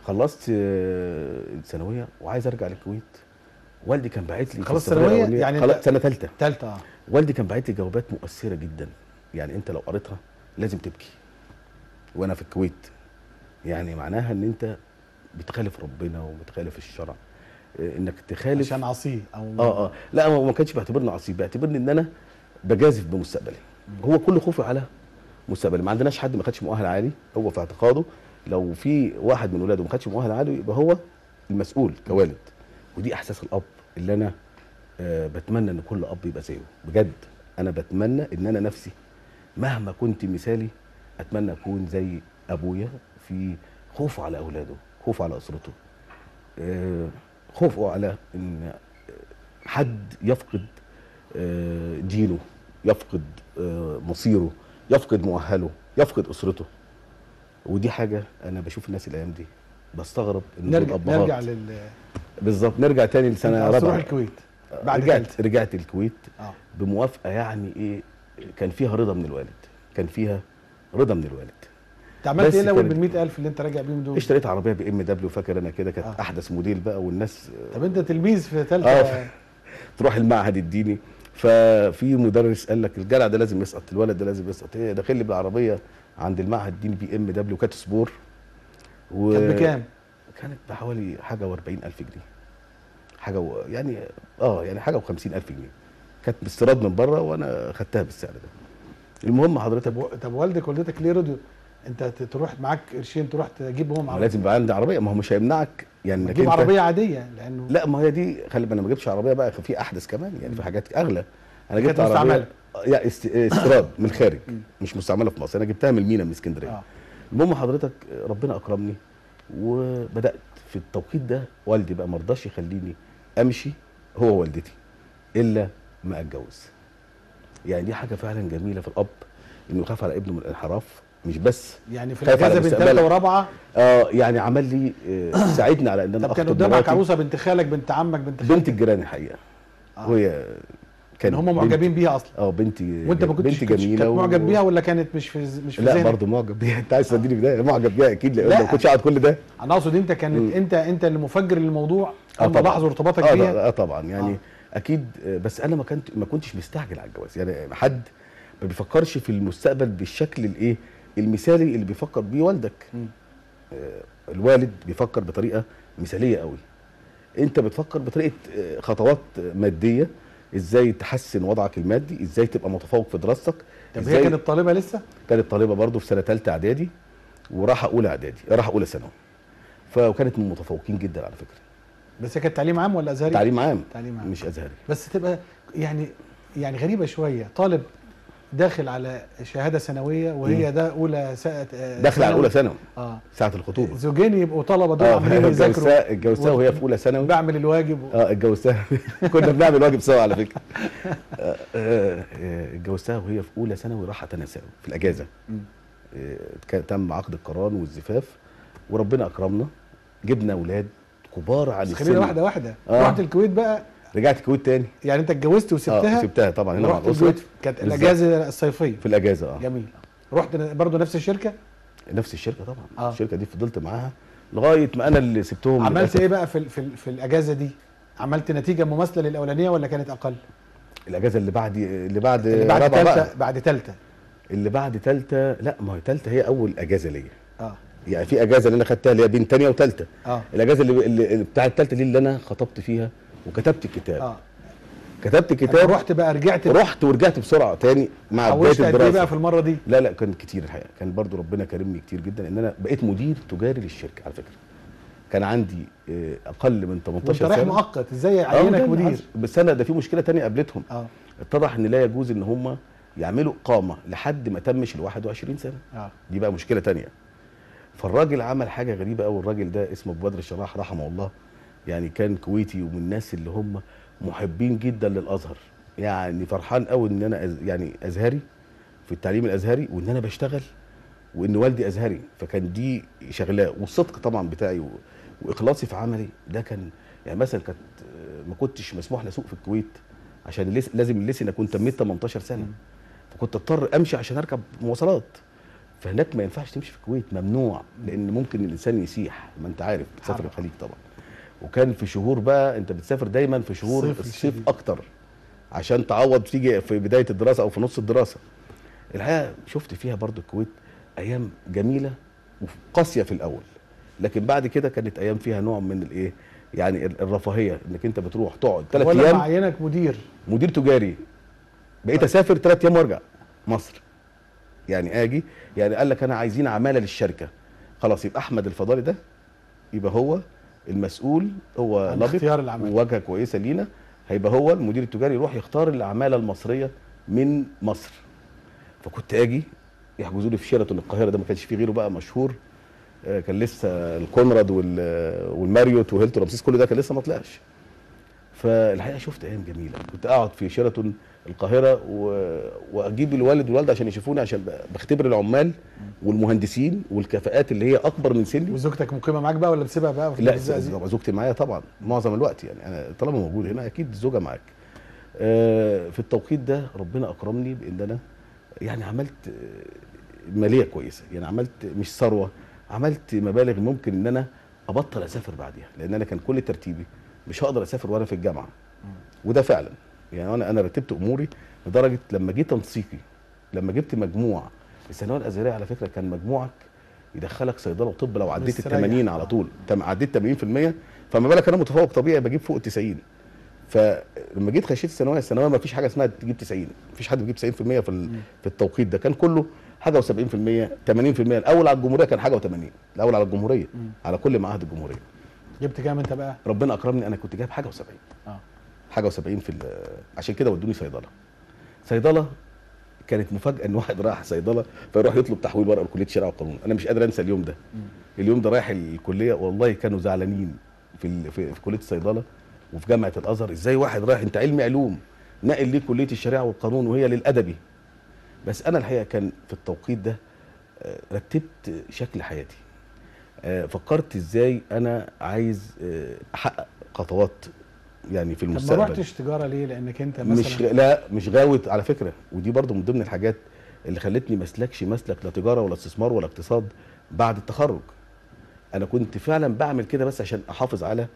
خلصت الثانوية وعايز ارجع للكويت. والدي كان باعت لي. خلصت ثانوية يعني سنة ثالثة. ثالثة. والدي كان باعت لي جوابات مؤثرة جدا، يعني انت لو قريتها لازم تبكي. وانا في الكويت، يعني معناها ان انت بتخالف ربنا وبتخالف الشرع، انك تخالف عشان عصية او لا، هو ما كانش بيعتبرني عصية، بيعتبرني ان انا بجازف بمستقبلي. هو كل خوفي على مستقبلي. ما عندناش حد ما خدش مؤهل عالي، هو في اعتقاده لو في واحد من ولاده ما خدش مؤهل عالي يبقى هو المسؤول كوالد. ودي احساس الاب اللي انا بتمنى ان كل اب يبقى زيه بجد. انا بتمنى ان انا نفسي مهما كنت مثالي اتمنى اكون زي ابويا في خوفه على اولاده، خوفه على اسرته، خوفه على ان حد يفقد دينه، يفقد مصيره، يفقد مؤهلة، يفقد اسرته. ودي حاجة انا بشوف الناس الايام دي بستغرب ان نرجع بالظبط. نرجع تاني لسنه رابعه. تروح الكويت بعد رجعت الكويت بموافقة، يعني ايه، كان فيها رضا من الوالد، كان فيها رضا من الوالد. انت عملت ايه الاول بال 100,000 اللي انت راجع بيهم دول؟ اشتريت عربية BMW، فاكر انا كده، كانت احدث موديل بقى والناس. طب انت تلميذ في ثالثة تروح المعهد الديني، ففي مدرس قال لك الجدع ده لازم يسقط، الولد ده لازم يسقط. ايه داخل لي بالعربية عند المعهد الديني BMW، كانت سبور. كانت بكام؟ كانت بحوالي حاجة و40,000 جنيه، حاجة يعني يعني حاجة و50,000 جنيه. كانت باستيراد من بره وانا خدتها بالسعر ده. المهم حضرتك، طب والدك والدتك ليه رضيوا انت تروح معاك قرشين تروح تجيبهم عربية؟ لازم يبقى عندي عربية، ما هو مش هيمنعك يعني تجيب عربية عادية، لانه لا، ما هي دي خلي بالك انا ما جبتش عربية بقى في احدث كمان، يعني في حاجات اغلى. انا جبت عربية يا استيراد من الخارج، مش مستعملة في مصر، انا جبتها من المينا من اسكندرية. المهم حضرتك ربنا اكرمني وبدات في التوقيت ده. والدي بقى ما رضاش يخليني امشي هو ووالدتي الا ما اتجوز. يعني دي حاجة فعلا جميلة في الاب، انه يخاف على ابنه من الانحراف، مش بس يعني في الاجازة بين ثالثة ورابعه. يعني عمل لي ساعدني على ان انا طب كان قدامك عروسه، بنت خالك، بنت عمك، بنت خالك، بنت الجيران الحقيقة. وهي كان هم معجبين بيها اصلا. بنتي. وانت ما كنتش بنت جميلة كنت معجب بيها ولا كانت مش في ذهنك؟ لا برضه معجب بيها. انت عايز توديني في ده؟ معجب بيها اكيد، لان ما كنتش قاعد كل ده. انا اقصد انت كانت انت اللي مفجر للموضوع، هم لاحظوا ارتباطك بيها. طبعا يعني اكيد. بس انا ما كنتش مستعجل على الجواز، يعني حد ما بيفكرش في المستقبل بالشكل الايه المثالي اللي بيفكر بيه والدك. الوالد بيفكر بطريقة مثاليه قوي، انت بتفكر بطريقة خطوات مادية، ازاي تحسن وضعك المادي، ازاي تبقى متفوق في دراستك. طب هي كانت طالبه لسه؟ كانت طالبه برضه في سنة ثالثة اعدادي وراح اولى اعدادي، راح اولى ثانوي. فكانت من المتفوقين جدا على فكرة. بس هي كانت تعليم عام ولا ازهري؟ تعليم عام، تعليم عام مش ازهري. بس تبقى يعني غريبة شوية، طالب داخل على شهادة ثانوية وهي ده اولى داخل على اولى ثانوي ساعة الخطوبة. زوجين يبقوا طلبه دول عمالين يذاكروا. اتجوزتها وهي في اولى ثانوي. بعمل الواجب اتجوزتها كنا بنعمل واجب سوا على فكرة. اتجوزتها وهي في اولى ثانوي، راحت ثانية ثانوي في الاجازة. تم عقد القران والزفاف وربنا اكرمنا، جبنا اولاد كبار عن السن. خلينا واحدة واحدة. رحت الكويت بقى؟ رجعت الكويت تاني. يعني انت اتجوزت وسبتها؟ سبتها طبعا هنا مع الاسرة. كانت الاجازة الصيفية. في الاجازة. جميل. رحت برضه نفس الشركة؟ نفس الشركة طبعا. الشركة دي فضلت معاها لغاية ما انا اللي سبتهم. عملت ايه بقى في في, في الاجازة دي؟ عملت نتيجة مماثلة للاولانيه ولا كانت اقل؟ الاجازة اللي بعد اللي بعد ثالثة، بعد ثالثة، اللي بعد ثالثة، لا ما هي ثالثة هي اول اجازه ليا. يعني في اجازه اللي انا خدتها اللي هي بين ثانية وثالثه. الاجازة اللي بتاعه الثالثة دي اللي انا خطبت فيها وكتبت الكتاب. كتبت الكتاب، رحت بقى رجعت، رحت ورجعت بسرعة تاني مع بداية الدراسة. بقى في المرة دي؟ لا لا كان كتير الحقيقة، كان برضو ربنا كرمني كتير جدا ان انا بقيت مدير تجاري للشركة. على فكرة كان عندي اقل من 18 سنة. وانت رايح مؤقت ازاي عينك مدير؟ بس انا ده في مشكلة تانية قابلتهم. اتضح ان لا يجوز ان هم يعملوا اقامه لحد ما تمش ال 21 سنة. دي بقى مشكلة تانية. فالراجل عمل حاجة غريبة قوي. الراجل ده اسمه ابو بدر الشراح رحمه الله، يعني كان كويتي ومن الناس اللي هم محبين جدا للازهر، يعني فرحان قوي ان انا يعني ازهري في التعليم الازهري، وان انا بشتغل، وان والدي ازهري، فكان دي شغلاه. والصدق طبعا بتاعي واخلاصي في عملي ده كان يعني مثلا كانت ما كنتش مسموح لي اسوق في الكويت عشان لازم الليسن اكون تميت 18 سنة، فكنت اضطر امشي عشان اركب مواصلات. فهناك ما ينفعش تمشي في الكويت، ممنوع، لان ممكن الانسان يسيح، ما انت عارف بتسافر الخليج طبعا. وكان في شهور بقى انت بتسافر دايما في شهور الصيف اكتر عشان تعوض تيجي في بداية الدراسة او في نص الدراسة. الحقيقة شفت فيها برضو الكويت ايام جميلة وقاسيه في الاول، لكن بعد كده كانت ايام فيها نوع من الايه يعني الرفاهية، انك انت بتروح تقعد 3 ايام. ولا معينك مدير؟ مدير تجاري. بقيت اسافر 3 ايام وارجع مصر. يعني اجي يعني قال لك انا عايزين عماله للشركة، خلاص يبقى احمد الفضالي ده يبقى هو المسؤول، هو لابق وواجهه كويسة لينا، هيبقى هو المدير التجاري يروح يختار العمالة المصرية من مصر. فكنت اجي يحجزوا لي في شيراتون القاهرة، ده ما كانش فيه غيره بقى مشهور، كان لسه الكونراد والماريوت وهيلتون رمسيس كل ده كان لسه ما طلعش. فالحقيقة شفت ايام جميلة، كنت اقعد في شيراتون القاهرة واجيب الوالد والوالدة عشان يشوفوني، عشان بختبر العمال والمهندسين والكفاءات اللي هي اكبر من سني. وزوجتك مقيمة معاك بقى ولا بتسيبها بقى؟ لا زوجتي معايا طبعا معظم الوقت، يعني انا طالما موجود هنا اكيد الزوجة معاك. في التوقيت ده ربنا اكرمني بان انا يعني عملت ماليه كويسة، يعني عملت مش ثروة، عملت مبالغ ممكن ان انا ابطل اسافر بعديها، لان انا كان كل ترتيبي مش هقدر اسافر وانا في الجامعة. وده فعلا يعني انا رتبت اموري لدرجة لما جيت تنسيقي، لما جبت مجموع الثانوية الازهريه على فكرة كان مجموعك يدخلك صيدلة وطب لو عديت ال 80 على طول، عديت 80%، فما بالك انا متفوق طبيعي بجيب فوق ال 90. فلما جيت خشيت الثانوية ما فيش حاجة اسمها تجيب 90، ما فيش حد بيجيب 90% في التوقيت ده، كان كله حاجة و70%، 80%. الاول على الجمهورية كان حاجة و80، الاول على الجمهورية على كل معاهد الجمهورية. جبت كام انت بقى؟ ربنا اكرمني انا كنت جايب حاجة و70. حاجة و70 في عشان كده ودوني صيدلة. صيدلة كانت مفاجاة ان واحد راح صيدلة فيروح يطلب تحويل ورقة لكليه الشريعة والقانون. انا مش قادر انسى اليوم ده. اليوم ده رايح الكلية والله كانوا زعلانين في كليه الصيدله وفي جامعه الازهر، ازاي واحد رايح انت علمي علوم نقل ليه كليه الشريعة والقانون وهي للادبي. بس انا الحقيقة كان في التوقيت ده رتبت شكل حياتي، فكرت ازاي انا عايز احقق خطوات يعني في المستقبل. طب ما رحتش تجارة ليه؟ لانك انت مثلا مش لا مش غاوي على فكرة، ودي برضو من ضمن الحاجات اللي خلتني ما اسلكش مسلك لا تجارة ولا استثمار ولا اقتصاد بعد التخرج. انا كنت فعلا بعمل كده بس عشان احافظ على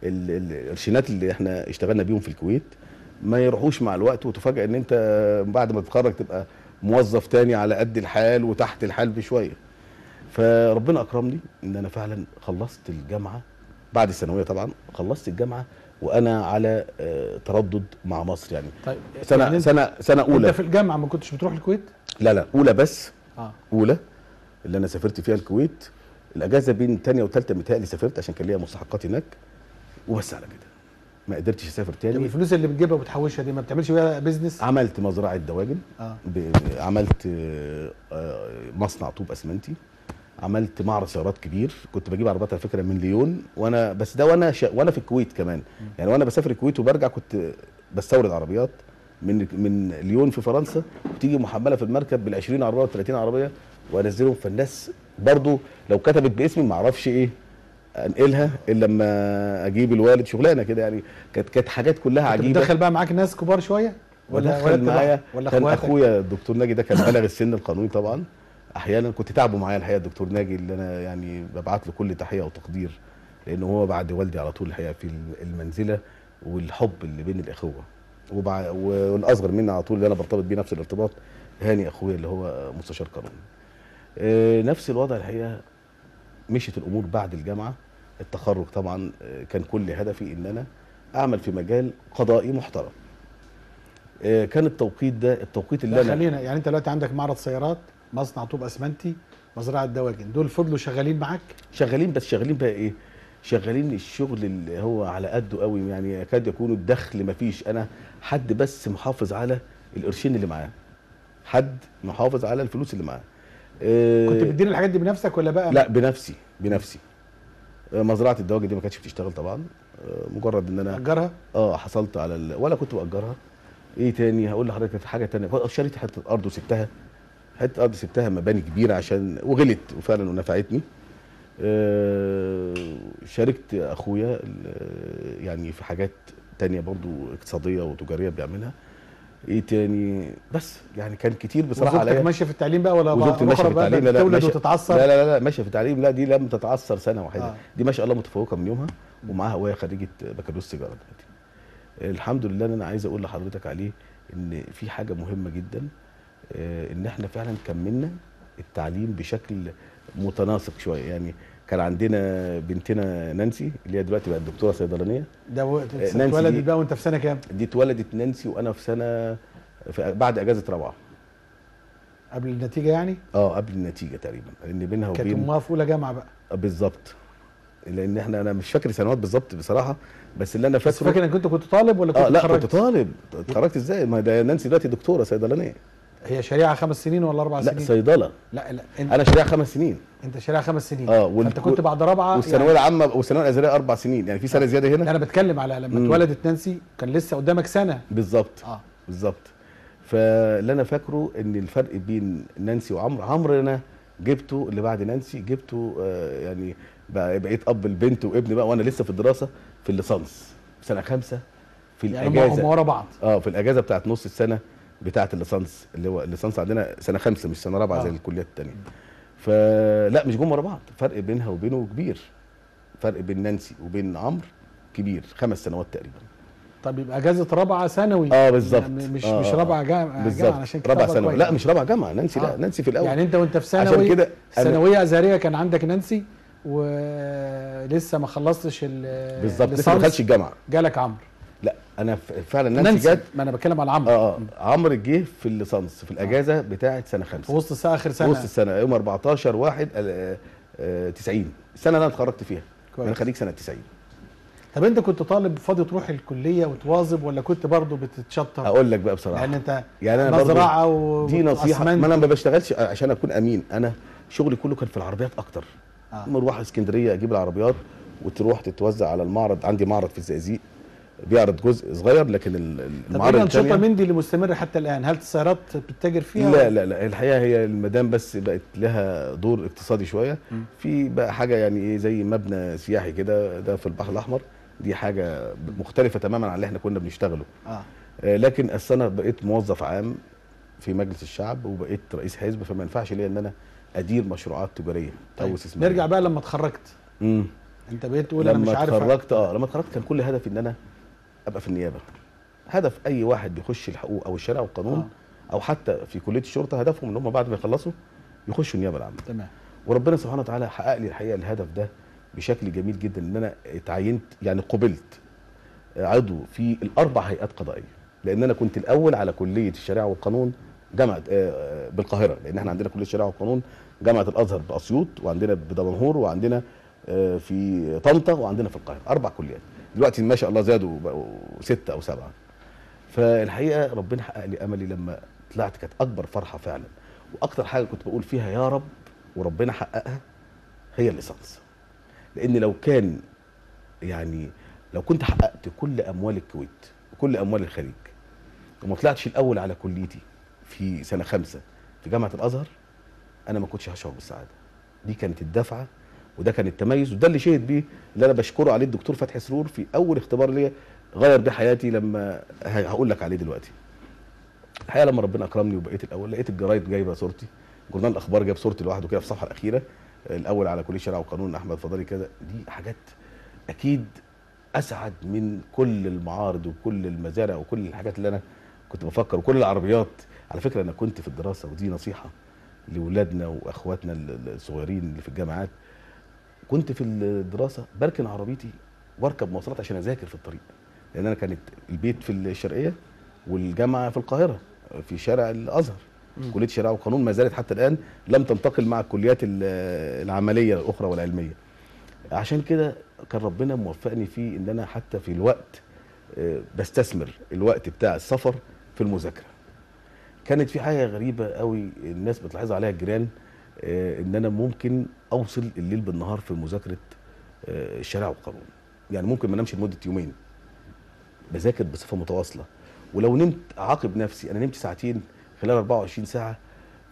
القرشينات اللي احنا اشتغلنا بيهم في الكويت ما يروحوش مع الوقت، وتفاجئ ان انت بعد ما تتخرج تبقى موظف تاني على قد الحال وتحت الحال بشوية. فربنا اكرمني ان انا فعلا خلصت الجامعة بعد الثانوية، طبعا خلصت الجامعة وانا على تردد مع مصر يعني. طيب سنة يعني سنة اولى. انت في الجامعة ما كنتش بتروح الكويت؟ لا لا اولى بس. اولى اللي انا سافرت فيها الكويت، الاجازة بين ثانية وثالثه متهيألي سافرت عشان كان ليا مستحقات هناك، وبس على كده ما قدرتش اسافر تاني. طب الفلوس اللي بتجيبها وبتحوشها دي ما بتعملش بيها business؟ عملت مزرعة دواجن، عملت مصنع طوب اسمنتي، عملت معرض سيارات كبير، كنت بجيب عربيات على فكرة من ليون، وانا بس ده وانا في الكويت كمان، يعني وانا بسافر الكويت وبرجع كنت بستورد عربيات من ليون في فرنسا، وتيجي محمله في المركب بال 20 عربية وال 30 عربية وانزلهم. فالناس برضو لو كتبت باسمي ما اعرفش ايه انقلها الا لما اجيب الوالد، شغلانة كده يعني. كانت حاجات كلها عجيبة. بتدخل بقى معاك ناس كبار شوية ولا معايا؟ ولا كان اخويا الدكتور ناجي ده كان بلغ السن القانوني طبعا، احيانا كنت تعبه معايا الحقيقة الدكتور ناجي، اللي انا يعني ببعت له كل تحية وتقدير، لانه هو بعد والدي على طول الحقيقة في المنزلة والحب اللي بين الاخوة. والاصغر مني على طول اللي انا برتبط بيه نفس الارتباط هاني اخويا اللي هو مستشار قانوني. نفس الوضع الحقيقة مشيت الامور بعد الجامعة. التخرج طبعا كان كل هدفي ان انا اعمل في مجال قضائي محترم. كان التوقيت ده التوقيت اللي انا خلينا يعني انت دلوقتي عندك معرض سيارات، مصنع طوب اسمنتي، مزرعة دواجن، دول فضلوا شغالين معاك؟ شغالين، بس شغالين بقى ايه؟ شغالين الشغل اللي هو على قده قوي، يعني يكاد يكون الدخل ما فيش. انا حد بس محافظ على القرشين اللي معاه، حد محافظ على الفلوس اللي معاه. كنت بتدير الحاجات دي بنفسك ولا بقى؟ لا بنفسي. مزرعة الدواجن دي ما كانتش بتشتغل طبعا، مجرد ان انا اجرها. حصلت على ولا كنت باجرها. ايه تاني هقول لحضرتك؟ حاجة تانية، شريت حتة ارض وسبتها، حتة ارض سبتها مباني كبيرة عشان وغلت وفعلا ونفعتني. شاركت اخويا يعني في حاجات تانية برضو اقتصادية وتجاريه بيعملها. ايه تاني؟ بس يعني كان كتير بصراحة عليا. وزوجتك ماشية في التعليم بقى ولا وزوجتي ماشية في التعليم؟ لا لا تولد وتتعثر؟ لا لا لا ماشية في التعليم، لا دي لم تتعثر سنة واحدة. دي ما شاء الله متفوقه من يومها، ومعاها وهي خريجة بكالوريوس تجارة دلوقتي. الحمد لله. ان انا عايز اقول لحضرتك عليه ان في حاجة مهمة جدا، ان احنا فعلا كملنا التعليم بشكل متناسق شوية. يعني كان عندنا بنتنا نانسي اللي هي دلوقتي بقت دكتورة صيدلانيه. ده اتولدت بقى وانت في سنة كام؟ دي اتولدت نانسي وانا في سنة بعد اجازه رابعه. قبل النتيجة يعني؟ قبل النتيجة تقريبا، لان بينها وبين كانت امها في اولى جامعه بقى. بالظبط، لان احنا انا مش فاكر سنوات بالظبط بصراحة، بس اللي انا فاكره. بس فاكر انك كنت طالب ولا كنت لا كنت طالب. اتخرجت ازاي؟ ما ده نانسي دلوقتي دكتورة صيدلانيه. هي شريعة 5 سنين ولا 4 سنين؟ لا صيدلة. لا لا انا شريعة 5 سنين. انت شريعة 5 سنين. انت كنت بعد رابعه والثانويه يعني العامة والثانويه الازهريه 4 سنين، يعني في سنة زيادة هنا. انا بتكلم على لما اتولدت نانسي كان لسه قدامك سنة بالظبط. بالظبط. فاللي انا فاكره ان الفرق بين نانسي وعمرو، عمرو انا جبته اللي بعد نانسي جبته، يعني بقيت اب البنت وابن بقى وانا لسه في الدراسة في الليسانس في سنة 5 في الاجازة. يعني هم ورا بعض. في الاجازة بتاعت نص السنة بتاعه الليسانس، اللي هو الليسانس عندنا سنة 5 مش سنة رابعه زي الكليات الثانية. فلا مش جم ورا بعض، فرق بينها وبينه كبير، فرق بين نانسي وبين عمرو كبير 5 سنوات تقريبا. طب يبقى اجازه رابعه ثانوي. بالظبط. يعني مش رابعه جامعه عشان كده رابعه ثانوي. لا مش رابعه جامعه نانسي. لا نانسي في الاول. يعني انت وانت في ثانوي كده ثانوية ازهريه كان عندك نانسي ولسه ما خلصتش بالظبط، لسه ما دخلتش الجامعة جالك عمرو. لا انا فعلا نانسي جت. ما انا بتكلم على عمرو. عمرو جه في الليسانس في الاجازة بتاعه سنة 5 في وسط السنة، اخر سنة، وسط السنة يوم 14/1/90 السنة اللي انا اتخرجت فيها. انا خريج سنة 90. طب انت كنت طالب فاضي تروح الكلية وتواظب ولا كنت برضه بتتشطر؟ اقول لك بقى بصراحة، لان انت يعني انا مزرعة دي نصيحة، ما انا ما بشتغلش عشان اكون امين. انا شغلي كله كان في العربيات اكتر. مروح اسكندرية اجيب العربيات وتروح تتوزع على المعرض. عندي معرض في الزقازيق بيعرض جزء صغير، لكن المعارض الثانية. طب ايه الانشطة من دي اللي مستمرة حتى الان؟ هل السيارات بتتاجر فيها؟ لا لا لا، الحقيقة هي المدام بس بقت لها دور اقتصادي شوية. في بقى حاجة يعني ايه زي مبنى سياحي كده، ده في البحر الاحمر، دي حاجة مختلفة تماما عن اللي احنا كنا بنشتغله. لكن السنة بقيت موظف عام في مجلس الشعب وبقيت رئيس حزب، فما ينفعش ليا ان انا ادير مشروعات تجارية. طيب. او استثمارية. نرجع بقى لما اتخرجت. انت بقيت تقول انا مش عارف. لما اتخرجت كان كل هدفي ان انا ابقى في النيابة. هدف اي واحد بيخش الحقوق او الشارع والقانون او حتى في كليه الشرطة، هدفهم ان هم بعد ما يخلصوا يخشوا النيابة العامة. تمام. وربنا سبحانه وتعالى حقق لي الحقيقة الهدف ده بشكل جميل جدا، ان انا اتعينت يعني قبلت عضو في ال4 هيئات قضائية، لان انا كنت الاول على كليه الشريعة والقانون جامعه بالقاهرة، لان احنا عندنا كليه الشريعة والقانون جامعه الازهر باسيوط، وعندنا بدمنهور، وعندنا في طنطا، وعندنا في القاهرة، 4 كليات. دلوقتي ما شاء الله زادوا بقوا 6 أو 7. فالحقيقة ربنا حقق لي املي لما طلعت، كانت اكبر فرحه فعلا، واكتر حاجة كنت بقول فيها يا رب وربنا حققها هي الليسانس. لان لو كان يعني لو كنت حققت كل اموال الكويت وكل اموال الخليج وما طلعتش الاول على كليتي في سنة 5 في جامعه الازهر، انا ما كنتش هشعر بالسعادة. دي كانت الدفعة وده كان التميز، وده اللي شهد بيه اللي انا بشكره عليه الدكتور فتحي سرور في اول اختبار ليا غير بيه حياتي، لما هقول لك عليه دلوقتي. الحقيقة لما ربنا اكرمني وبقيت الاول، لقيت الجرايد جايبه صورتي جورنال الاخبار جاب صورتي لوحده كده في الصفحة الاخيرة، الاول على كليه الشريعة والقانون احمد فضالي كده. دي حاجات اكيد اسعد من كل المعارض وكل المزارع وكل الحاجات اللي انا كنت بفكر وكل العربيات. على فكرة انا كنت في الدراسة، ودي نصيحة لاولادنا واخواتنا الصغيرين اللي في الجامعات، كنت في الدراسة بركن عربيتي واركب مواصلات عشان اذاكر في الطريق، لان انا كانت البيت في الشرقية والجامعة في القاهرة في شارع الازهر. كليه الشريعة والقانون ما زالت حتى الان لم تنتقل مع الكليات العملية الاخرى والعلمية. عشان كده كان ربنا موفقني في ان انا حتى في الوقت بستثمر الوقت بتاع السفر في المذاكرة. كانت في حاجة غريبة قوي الناس بتلاحظها عليها الجيران، ان انا ممكن اوصل الليل بالنهار في مذاكرة الشريعة والقانون. يعني ممكن ما انامش لمدة يومين، بذاكر بصفة متواصلة، ولو نمت اعاقب نفسي، انا نمت ساعتين خلال 24 ساعة.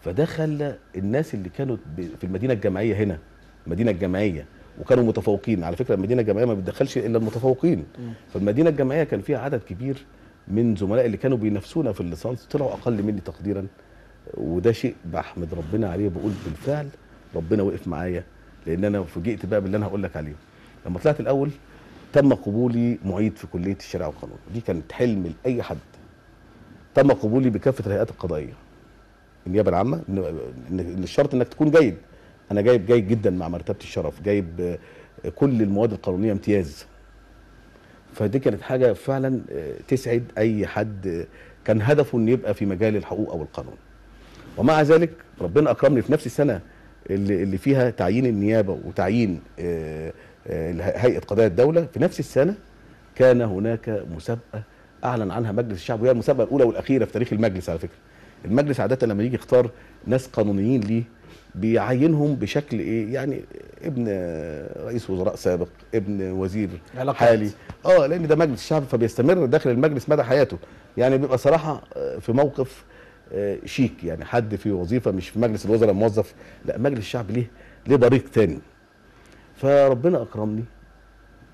فده خلى الناس اللي كانوا في المدينة الجامعية هنا، المدينة الجامعية، وكانوا متفوقين، على فكرة المدينة الجامعية ما بتدخلش الا المتفوقين. فالمدينه الجامعية كان فيها عدد كبير من زملائي اللي كانوا بينافسونا في الليسانس، طلعوا اقل مني تقديرا، وده شيء بحمد ربنا عليه، بقول بالفعل ربنا وقف معايا، لان انا فوجئت بقى باللي انا هقول لك عليه. لما طلعت الاول تم قبولي معيد في كليه الشريعة والقانون، دي كانت حلم لاي حد. تم قبولي بكافة الهيئات القضائية، النيابة العامة، ان الشرط انك تكون جيد، انا جايب جيد جدا مع مرتبه الشرف، جايب كل المواد القانونية امتياز. فدي كانت حاجة فعلا تسعد اي حد كان هدفه ان يبقى في مجال الحقوق او القانون. ومع ذلك ربنا اكرمني في نفس السنة اللي فيها تعيين النيابة وتعيين هيئة قضايا الدولة، في نفس السنة كان هناك مسابقة اعلن عنها مجلس الشعب، وهي المسابقة الاولى والاخيرة في تاريخ المجلس. على فكرة المجلس عادة لما يجي يختار ناس قانونيين ليه بيعينهم بشكل ايه، يعني ابن رئيس وزراء سابق، ابن وزير حالي، لان ده مجلس الشعب فبيستمر داخل المجلس مدى حياته، يعني بيبقى صراحة في موقف شيك، يعني حد في وظيفة مش في مجلس الوزراء موظف، لا مجلس الشعب ليه بريق تاني. فربنا اكرمني،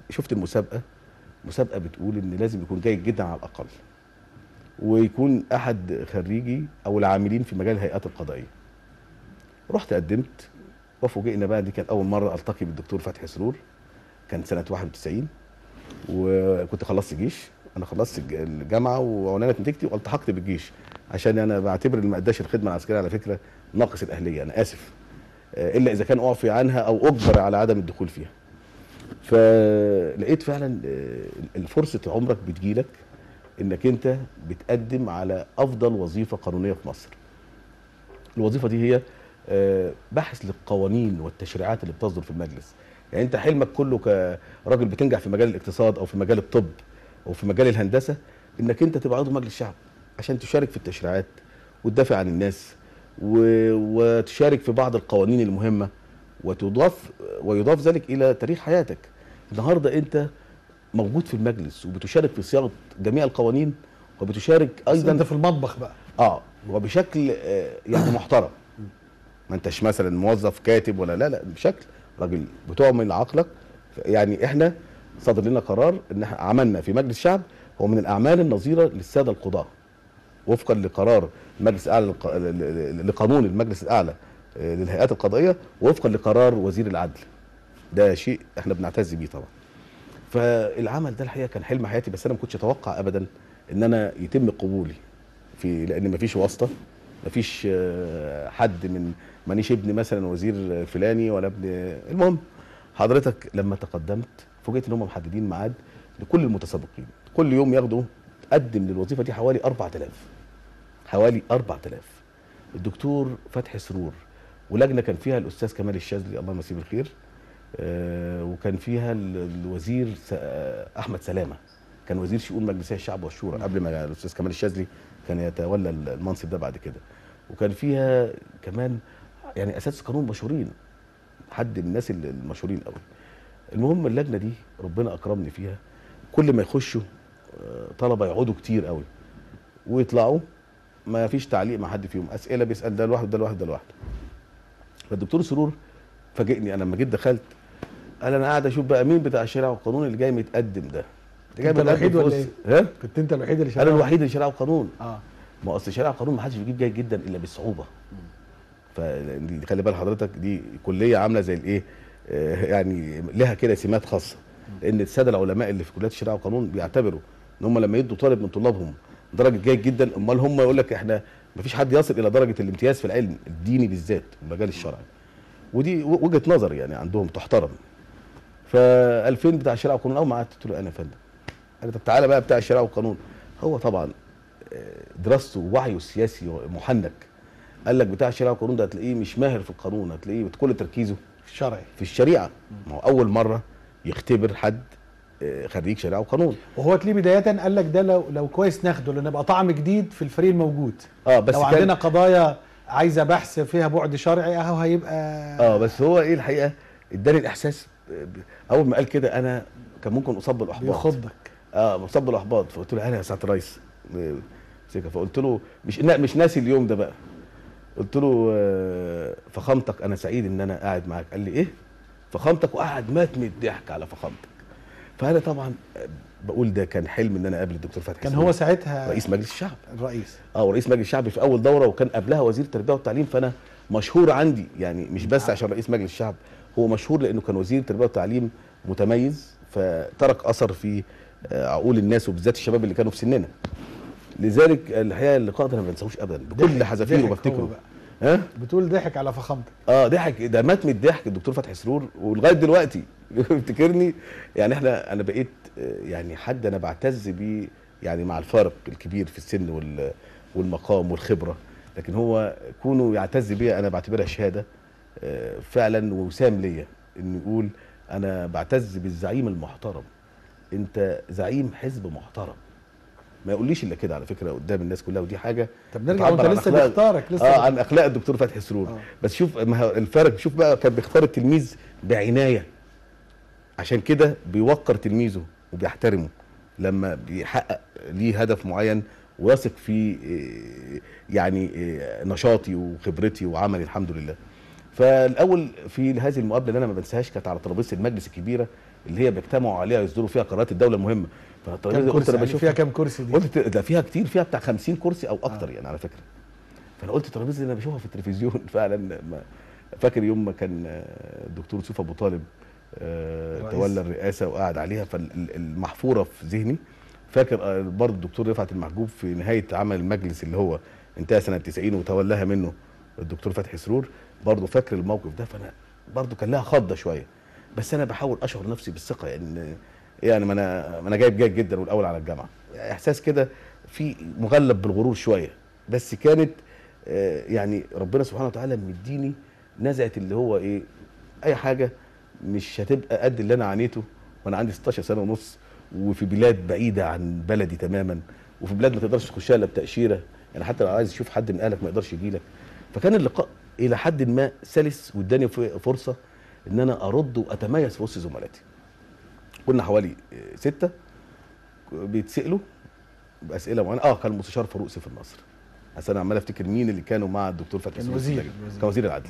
شفت المسابقة، مسابقة بتقول ان لازم يكون جيد جدا على الاقل، ويكون احد خريجي او العاملين في مجال الهيئات القضائية. رحت قدمت، وفوجئنا بقى، دي كانت اول مرة التقي بالدكتور فتحي سرور، كان سنة 91، وكنت خلصت جيش، انا خلصت الجامعة واعلنت نتيجتي والتحقت بالجيش، عشان انا بعتبر اللي ما اداش الخدمة العسكرية على فكرة ناقص الاهلية، انا اسف، الا اذا كان اعفي عنها او اجبر على عدم الدخول فيها. فلقيت فعلا الفرصة عمرك بتجيلك انك انت بتقدم على افضل وظيفة قانونية في مصر. الوظيفة دي هي بحث للقوانين والتشريعات اللي بتصدر في المجلس. يعني انت حلمك كله كراجل بتنجح في مجال الاقتصاد او في مجال الطب او في مجال الهندسة، انك انت تبقى عضو مجلس الشعب عشان تشارك في التشريعات وتدافع عن الناس وتشارك في بعض القوانين المهمة، ويضاف ذلك الى تاريخ حياتك. النهارده انت موجود في المجلس وبتشارك في صياغة جميع القوانين، وبتشارك ايضا انت في المطبخ بقى وبشكل يعني محترم. ما انتش مثلا موظف كاتب ولا لا، بشكل راجل بتعمل عقلك. يعني احنا صدر لنا قرار ان احنا عملنا في مجلس الشعب هو من الاعمال النظيره للسادة القضاة، وفقا لقرار المجلس الاعلى لقانون المجلس الاعلى للهيئات القضائية، ووفقا لقرار وزير العدل. ده شيء احنا بنعتز بيه طبعا. فالعمل ده الحقيقة كان حلم حياتي، بس انا ما كنتش اتوقع ابدا ان انا يتم قبولي في، لان ما فيش واسطه، ما فيش حد من، مانيش ابن مثلا وزير فلاني ولا ابن. المهم حضرتك لما تقدمت فوجئت ان هم محددين ميعاد لكل المتسابقين، كل يوم ياخدوا تقدم للوظيفة دي حوالي 4000، حوالي 4000. الدكتور فتحي سرور ولجنه كان فيها الاستاذ كمال الشاذلي الله يمسيه بالخير، وكان فيها الوزير احمد سلامه، كان وزير شؤون مجلسي الشعب والشورى قبل ما الاستاذ كمال الشاذلي كان يتولى المنصب ده بعد كده، وكان فيها كمان يعني اساتذة قانون مشهورين، حد من الناس المشهورين قوي. المهم اللجنة دي ربنا اكرمني فيها، كل ما يخشوا طلبه يقعدوا كتير قوي ويطلعوا ما فيش تعليق مع حد فيهم، اسئلة بيسال ده لوحده ده لوحده ده لوحده. فالدكتور سرور فاجئني انا لما جيت دخلت، قال انا قاعد اشوف بقى مين بتاع الشريعة والقانون اللي جاي متقدم ده. انت جاي انت الوحيد ولا ايه؟ ها؟ كنت انت الوحيد اللي شريعة؟ انا الوحيد اللي شريعة وقانون. ما اصل شريعة وقانون ما حدش بيجيب جيد جدا الا بالصعوبه. فخلي بال حضرتك دي كليه عامله زي الايه، يعني لها كده سمات خاصة، لان السادة العلماء اللي في كليات الشريعة والقانون بيعتبروا ان هم لما يدوا طالب من طلابهم درجه جيد جدا، امال هم يقول لك احنا مفيش حد يصل الى درجه الامتياز في العلم الديني بالذات المجال الشرعي. ودي وجهه نظر يعني عندهم تحترم. ف2000 بتاع الشريعة والقانون اول ما قعدت قلت له انا يا فندم، قال طب تعالى بقى بتاع الشريعة والقانون. هو طبعا دراسته ووعيه السياسي محنك، قال لك بتاع الشريعة والقانون ده هتلاقيه مش ماهر في القانون، هتلاقيه كل تركيزه الشرعي في الشريعة. ما هو اول مرة يختبر حد خريج شريعة وقانون، وهو تلاقيه بداية قال لك ده لو كويس ناخده لان يبقى طعم جديد في الفريق الموجود. بس لو عندنا قضايا عايزه بحث فيها بعد شرعي اهو هيبقى بس هو ايه الحقيقة اداني الاحساس اول ما قال كده انا كان ممكن اصاب بالاحباط. بيخضك. اصاب بالاحباط. فقلت له انا يا سعادة الرئيس، فقلت له مش ناسي اليوم ده بقى، قلت له فخامتك انا سعيد ان انا قاعد معاك. قال لي ايه فخامتك؟ وقعد مات من الضحك على فخامتك. فانا طبعا بقول ده كان حلم ان انا اقابل الدكتور فتحي. كان هو ساعتها رئيس مجلس الشعب. الرئيس ورئيس مجلس الشعب في اول دوره، وكان قبلها وزير التربية والتعليم. فانا مشهور عندي يعني مش بس عشان رئيس مجلس الشعب، هو مشهور لانه كان وزير التربية والتعليم متميز، فترك اثر في عقول الناس وبالذات الشباب اللي كانوا في سننا. لذلك الحقيقة اللقاء ده انا ما بنساهوش ابدا بكل حذافيره بفتكره. ها بتقول ضحك على فخامتك؟ ضحك، ده مات من الضحك الدكتور فتحي سرور، ولغاية دلوقتي بيفتكرني. يعني انا بقيت يعني حد انا بعتز بيه، يعني مع الفارق الكبير في السن والمقام والخبرة، لكن هو كونه يعتز بيا انا بعتبرها شهادة فعلا وسام ليا، انه يقول انا بعتز بالزعيم المحترم، انت زعيم حزب محترم. ما يقوليش الا كده على فكرة قدام الناس كلها، ودي حاجة. طب نرجع وانت لسه بيختارك لسه عن اخلاق الدكتور فتحي سرور. بس شوف ما الفرق، شوف بقى كان بيختار التلميذ بعناية، عشان كده بيوقر تلميذه وبيحترمه لما بيحقق ليه هدف معين، ويثق في يعني نشاطي وخبرتي وعملي الحمد لله. فالاول في هذه المقابلة اللي انا ما بنساهاش كانت على ترابيزة المجلس الكبيرة اللي هي بيجتمعوا عليها يصدروا فيها قرارات الدولة المهمة. فالترابيزه قلت انا بشوف فيها كام كرسي دي؟ قلت ده فيها كتير، فيها بتاع 50 كرسي او اكتر يعني على فكرة. فانا قلت الترابيزة اللي انا بشوفها في التلفزيون فعلا. فاكر يوم ما كان الدكتور يوسف ابو طالب تولى الرئاسة وقعد عليها، فالمحفوره في ذهني. فاكر برضه الدكتور رفعت المحجوب في نهاية عمل المجلس اللي هو انتهى سنة 90 وتولاها منه الدكتور فتحي سرور، برضه فاكر الموقف ده. فانا برضه كان لها خضه شوية، بس انا بحاول اشعر نفسي بالثقة، يعني ما انا جايب جيد جدا والاول على الجامعة، احساس كده في مغلب بالغرور شوية، بس كانت يعني ربنا سبحانه وتعالى مديني نزعه اللي هو ايه، اي حاجة مش هتبقى قد اللي انا عانيته وانا عندي 16 سنة ونص، وفي بلاد بعيدة عن بلدي تماما، وفي بلاد ما تقدرش تخشها الا بتاشيره، يعني حتى لو عايز تشوف حد من اهلك ما يقدرش يجي لك. فكان اللقاء الى حد ما سلس، واداني فرصة ان انا ارد واتميز في وسط زملاتي. كنا حوالي 6 بيتسالوا باسئلة معينة. كان المستشار فاروق سيف النصر، اصل انا عمال افتكر مين اللي كانوا مع الدكتور فتحي سرور، كان وزير العدل.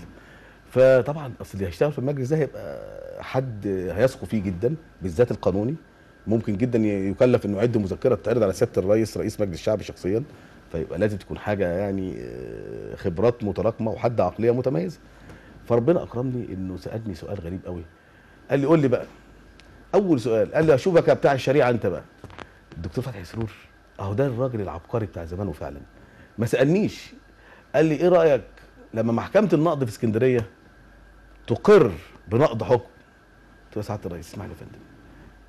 فطبعا اصل اللي هيشتغل في المجلس ده هيبقى حد هيثقوا فيه جدا، بالذات القانوني، ممكن جدا يكلف انه يعد مذكره تتعرض على سيادة الرئيس رئيس مجلس الشعب شخصيا، فيبقى لازم تكون حاجة يعني خبرات متراكمه وحد عقلية متميزة. فربنا اكرمني انه سالني سؤال غريب قوي، قال لي قول لي بقى اول سؤال، قال لي اشوفك يا بتاع الشريعة انت بقى. الدكتور فتحي سرور اهو ده الراجل العبقري بتاع زمانه فعلا، ما سالنيش، قال لي ايه رايك لما محكمة النقض في اسكندرية تقر بنقض حكم؟ قلت له يا سعادة الرئيس اسمعني يا فندم،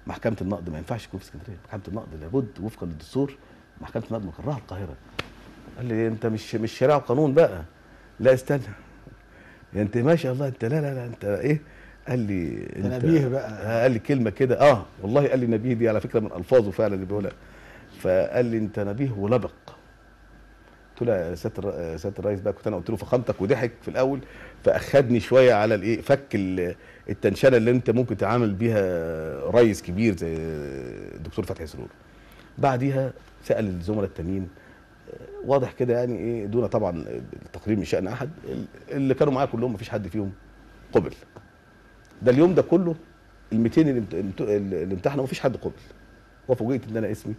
محكمة النقض ما ينفعش تكون في اسكندرية، محكمة النقض لابد وفقا للدستور محكمة النقض مقرها القاهرة. قال لي انت مش شريعة وقانون بقى، لا استنى انت ما شاء الله انت لا لا لا انت ايه؟ قال لي انت نبيه بقى، قال لي كلمة كده والله قال لي نبيه، دي على فكرة من الفاظه فعلا اللي بيقولها. فقال لي انت نبيه ولبق. قلت له يا سيادة الرئيس بقى، كنت انا قلت له فخامتك وضحك في الاول، فاخدني شوية على الايه، فك التنشنه اللي انت ممكن تعامل بيها رئيس كبير زي الدكتور فتحي سرور. بعديها سال الزملاء التانيين، واضح كده يعني ايه دون طبعا التقرير من شان احد، اللي كانوا معايا كلهم مفيش حد فيهم قبل. ده اليوم ده كله ال 200 اللي امتحنوا مفيش حد قبل، وفوجئت ان انا اسمي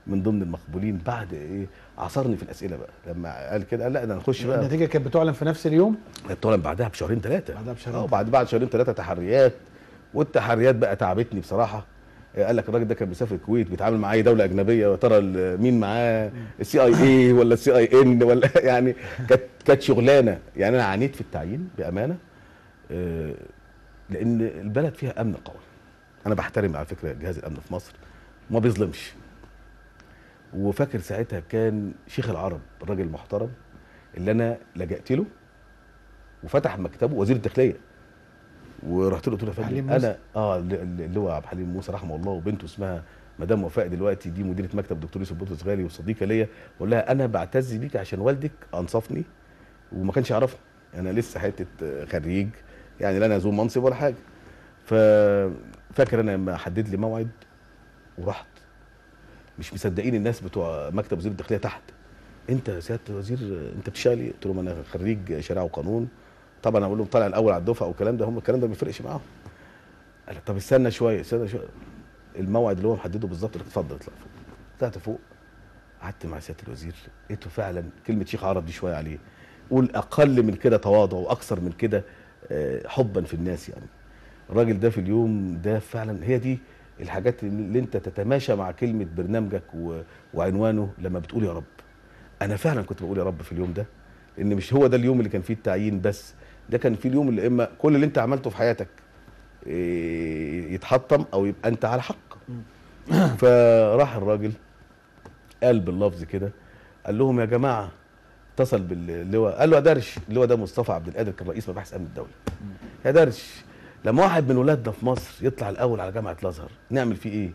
من ضمن المقبولين. بعد ايه عصرني في الاسئلة بقى لما قال كده، قال لا ده نخش بقى. النتيجة كانت بتعلن في نفس اليوم؟ بتعلن بعدها بشهرين ثلاثة. بعدها بشهرين. بعد شهرين ثلاثة تحريات، والتحريات بقى تعبتني بصراحة. قال لك الراجل ده كان بيسافر الكويت بيتعامل مع اي دولة اجنبية، وترى مين معاه، ال CIA ولا ال CIN ولا يعني كانت شغلانة يعني. انا عانيت في التعيين بامانه، لان البلد فيها امن قوي. انا بحترم على فكرة جهاز الامن في مصر، ما بيظلمش. وفاكر ساعتها كان شيخ العرب الراجل المحترم اللي انا لجأت له وفتح مكتبه وزير الداخلية، ورحت له قلت له يا فندم انا اللي هو عبد الحليم موسى رحمه الله، وبنته اسمها مدام وفاء دلوقتي دي مديره مكتب دكتور يوسف بطرس غالي وصديقه ليا، بقول لها انا بعتز بيك عشان والدك انصفني وما كانش يعرفني، انا لسه حتة خريج يعني، لا انا ذو منصب ولا حاجة. ففاكر انا لما حدد لي موعد ورحت، مش مصدقين الناس بتوع مكتب وزير الداخلية تحت، انت يا سيادة الوزير انت بتشتغل ايه؟ قلت لهم انا خريج شريعة وقانون. طبعا اقول لهم طالع الاول على الدفعة والكلام ده، هم الكلام ده ما بيفرقش معاهم. قال طب استنى شوية استنى شوية، الموعد اللي هو محددة بالظبط، اتفضل اطلع فوق. طلعت فوق قعدت مع سيادة الوزير، لقيته فعلا كلمة شيخ عرب دي شوية عليه، قول اقل من كده تواضع واكثر من كده حبا في الناس يعني. الراجل ده في اليوم ده فعلا هي دي الحاجات اللي انت تتماشى مع كلمة برنامجك وعنوانه لما بتقول يا رب. انا فعلا كنت بقول يا رب في اليوم ده، لان مش هو ده اليوم اللي كان فيه التعيين بس، ده كان فيه اليوم اللي اما كل اللي انت عملته في حياتك يتحطم او يبقى انت على حق. فراح الراجل قال باللفظ كده، قال لهم يا جماعة، اتصل باللواء قال له يا درش، اللواء ده مصطفى عبد القادر كان رئيس مباحث امن الدولة، يا درش لما واحد من ولادنا في مصر يطلع الاول على جامعه الازهر نعمل فيه ايه؟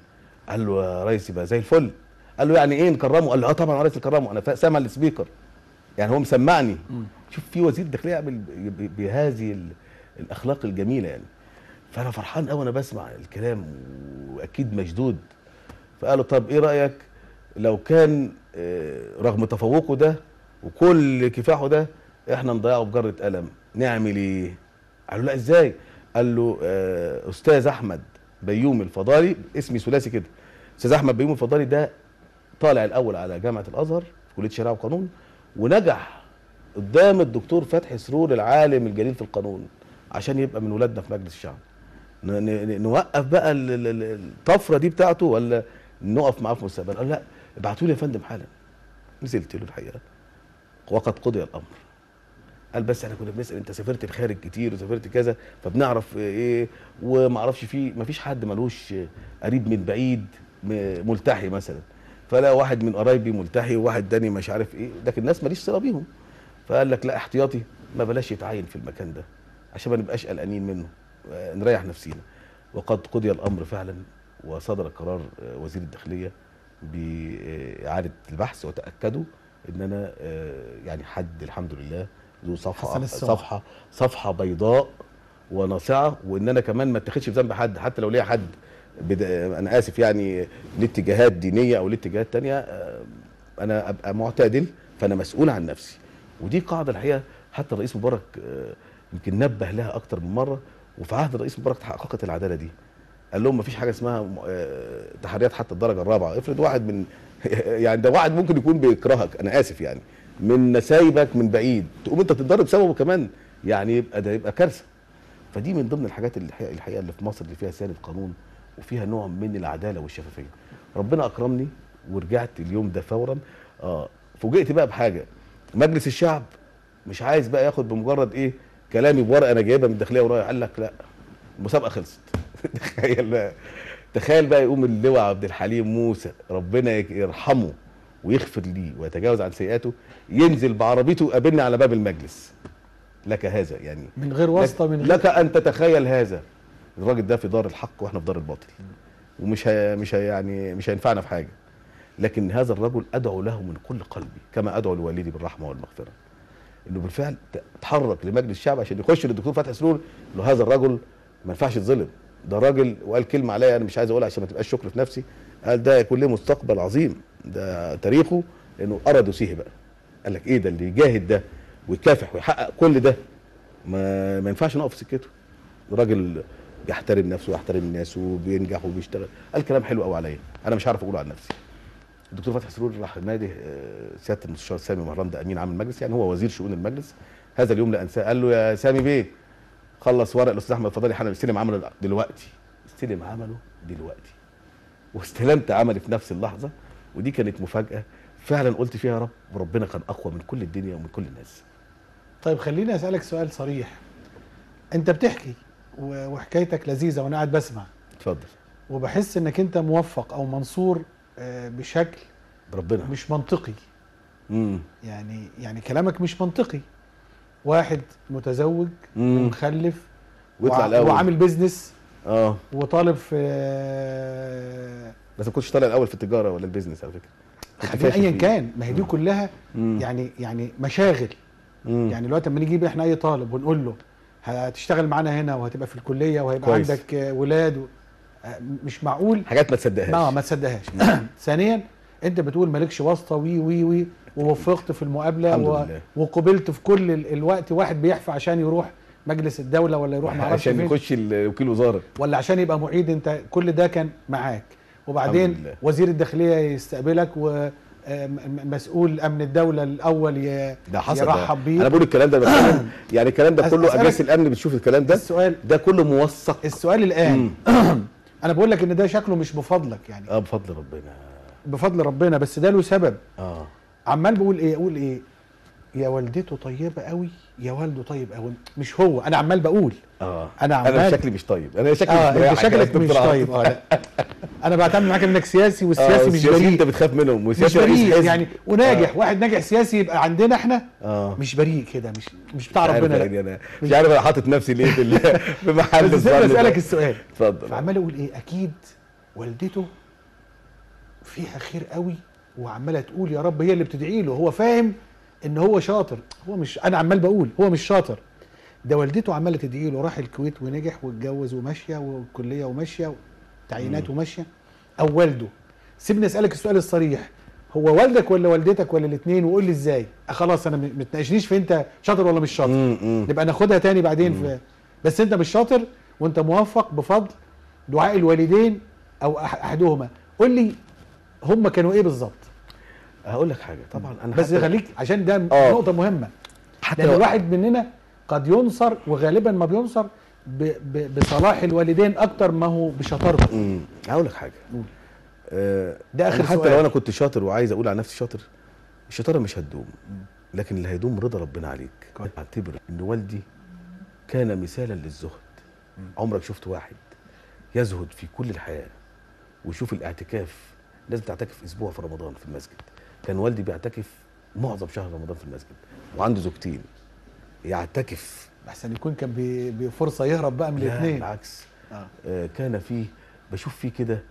قال له يا ريس يبقى زي الفل. قال له يعني ايه نكرمه؟ قال له اه طبعا يا ريس نكرمه، انا سامع ال speaker يعني هو مسمعني. شوف في وزير داخلية يعمل بهذه الاخلاق الجميلة يعني. فانا فرحان قوي انا بسمع الكلام واكيد مشدود. فقالوا طب ايه رايك لو كان رغم تفوقه ده وكل كفاحه ده احنا نضيعه بجرة قلم، نعمل ايه؟ قالوا لا ازاي؟ قال له استاذ احمد بيومي الفضالي، اسمي ثلاثي كده، استاذ احمد بيومي الفضالي ده طالع الاول على جامعه الازهر في كليه شريعة وقانون، ونجح قدام الدكتور فتحي سرور العالم الجليل في القانون عشان يبقى من ولادنا في مجلس الشعب. نوقف بقى الطفرة دي بتاعته ولا نقف معاه في المستقبل؟ قال لا ابعتوا لي يا فندم حالا. نزلت له الحقيقة وقد قضي الامر. قال بس احنا كنا بنسال انت سافرت الخارج كتير وسافرت كذا فبنعرف ايه، وما اعرفش فيه ما فيش حد ملوش قريب من بعيد ملتحي مثلا، فلا واحد من قرايبي ملتحي وواحد تاني مش عارف ايه، لكن الناس ماليش صله بيهم. فقال لك لا احتياطي ما بلاش يتعين في المكان ده عشان ما نبقاش قلقانين منه، نريح نفسينا. وقد قضي الامر فعلا، وصدر قرار وزير الداخلية باعادة البحث، وتاكدوا ان انا يعني حد الحمد لله ذو صفحة صفحة صفحة بيضاء وناصعه، وان انا كمان ما اتخذش بذنب حد، حتى لو ليا حد انا اسف يعني لاتجاهات دينية او لاتجاهات ثانية، انا ابقى معتدل، فانا مسؤول عن نفسي. ودي قاعدة الحقيقة حتى الرئيس مبارك يمكن نبه لها اكتر من مرة، وفي عهد الرئيس مبارك تحققت العدالة دي. قال لهم ما فيش حاجة اسمها تحريات حتى الدرجة الرابعة. افرض واحد من يعني ده واحد ممكن يكون بيكرهك، انا اسف يعني، من نسايبك من بعيد، تقوم انت تتضرب بسببه كمان، يعني يبقى ده يبقى كارثة. فدي من ضمن الحاجات الحقيقة اللي في مصر اللي فيها سيادة قانون وفيها نوع من العدالة والشفافيه. ربنا اكرمني ورجعت اليوم ده فورا. فوجئت بقى بحاجة، مجلس الشعب مش عايز بقى ياخد بمجرد ايه كلامي بورقه انا جايبها من الداخلية ورايح، قال لك لا المسابقة خلصت. تخيل بقى، تخيل بقى يقوم اللواء عبد الحليم موسى ربنا يرحمه ويغفر ليه ويتجاوز عن سيئاته، ينزل بعربيته ويقابلني على باب المجلس. لك هذا يعني من غير واسطه، من غير لك ان تتخيل هذا. الراجل ده في دار الحق واحنا في دار الباطل، ومش هي مش هي يعني مش هينفعنا في حاجة. لكن هذا الرجل ادعو له من كل قلبي كما ادعو لوالدي بالرحمة والمغفرة، انه بالفعل اتحرك لمجلس الشعب عشان يخش للدكتور فتحي سرور انه هذا الرجل ما ينفعش يتظلم، ده راجل وقال كلمة عليا انا مش عايز اقولها عشان ما تبقاش شكر في نفسي، قال ده يكون له مستقبل عظيم، ده تاريخه، لانه قرا دوسيه بقى. قال لك ايه ده اللي يجاهد ده ويكافح ويحقق كل ده، ما ينفعش نقف في سكته. راجل بيحترم نفسه ويحترم الناس وبينجح وبيشتغل، قال كلام حلو قوي عليا انا مش عارف اقوله عن نفسي. الدكتور فتحي سرور راح نادي سيادة المستشار سامي مهران، ده امين عام المجلس، يعني هو وزير شؤون المجلس. هذا اليوم لا انساه، قال له يا سامي بيه خلص ورق الاستاذ احمد فضالي حنا استلم عمله دلوقتي، استلم عمله دلوقتي. واستلمت عملي في نفس اللحظة، ودي كانت مفاجاة فعلا قلت فيها يا رب، وربنا كان اقوى من كل الدنيا ومن كل الناس. طيب خليني اسالك سؤال صريح. انت بتحكي وحكايتك لذيذة وانا قاعد بسمع. اتفضل. وبحس انك انت موفق او منصور بشكل ربنا مش منطقي. يعني كلامك مش منطقي. واحد متزوج ومخلف وعامل business وطالب في، بس ما كنتش طالع الاول في التجارة ولا ال business على فكرة. ايا كان، ما هي دي كلها يعني مشاغل. يعني دلوقتي لما نجيب احنا اي طالب ونقول له هتشتغل معانا هنا وهتبقى في الكلية وهيبقى كويس. عندك ولاد مش معقول، حاجات ما تصدقهاش. ما تصدقهاش. ثانيا انت بتقول مالكش واسطه وي وي وي، ووفقت في المقابلة وقبلت في كل الوقت. واحد بيحفى عشان يروح مجلس الدولة ولا يروح ما اعرفش عشان يخش وكيل وزارة ولا عشان يبقى معيد، انت كل ده كان معاك. وبعدين وزير الداخلية يستقبلك ومسؤول امن الدولة الاول يرحب بيك. انا بقول الكلام ده يعني الكلام ده كله اجهزة الامن بتشوف الكلام ده. السؤال ده كله موثق. السؤال الان انا بقول لك ان ده شكله مش بفضلك يعني. بفضل ربنا، بفضل ربنا، بس ده له سبب. عمال بقول ايه، اقول ايه، يا والدته طيبة قوي، يا والده طيب قوي، مش هو. انا عمال بقول انا عمال، انا شكلي مش طيب، انا شكلي مش، انت شكلك مش طيب. لا انا بعتمد معاك انك سياسي، والسياسي مش بريء، انت بتخاف منهم، والسياسي مش بريء يعني، وناجح. واحد ناجح سياسي يبقى عندنا احنا مش بريء كده، مش بتاع ربنا. يعني انا مش عارف انا حاطط نفسي ليه في محل. بس اسالك السؤال. اتفضل. فعمال اقول ايه، اكيد والدته فيها خير قوي وعماله تقول يا رب، هي اللي بتدعي له، هو فاهم ان هو شاطر، هو مش، انا عمال بقول هو مش شاطر، ده والدته عماله تدعي له، راح الكويت ونجح واتجوز وماشية والكلية وماشية وتعيينات وماشية. او والده. سيبني اسالك السؤال الصريح، هو والدك ولا والدتك ولا الاثنين؟ وقول لي ازاي. خلاص انا ما تناقشنيش في انت شاطر ولا مش شاطر، نبقى ناخدها تاني بعدين. في بس انت مش شاطر وانت موفق بفضل دعاء الوالدين او احدهما. قول لي هم كانوا ايه بالظبط؟ هقول لك حاجة. طبعا انا بس خليك عشان ده نقطة مهمة، لان الواحد مننا قد ينصر، وغالبا ما بينصر بصلاح الوالدين اكتر ما هو بشطارته. هقول لك حاجة. ده اخر حتى سؤال. لو انا كنت شاطر وعايز اقول على نفسي شاطر، الشطارة مش هتدوم، لكن اللي هيدوم رضا ربنا عليك. اعتبر ان والدي كان مثالا للزهد. عمرك شفت واحد يزهد في كل الحياة ويشوف الاعتكاف؟ لازم تعتكف اسبوع في رمضان في المسجد. كان والدي بيعتكف معظم شهر رمضان في المسجد، وعنده زوجتين، يعتكف. احسن يكون كان بفرصه يهرب بقى من الاثنين. بالعكس. كان فيه، بشوف فيه كده،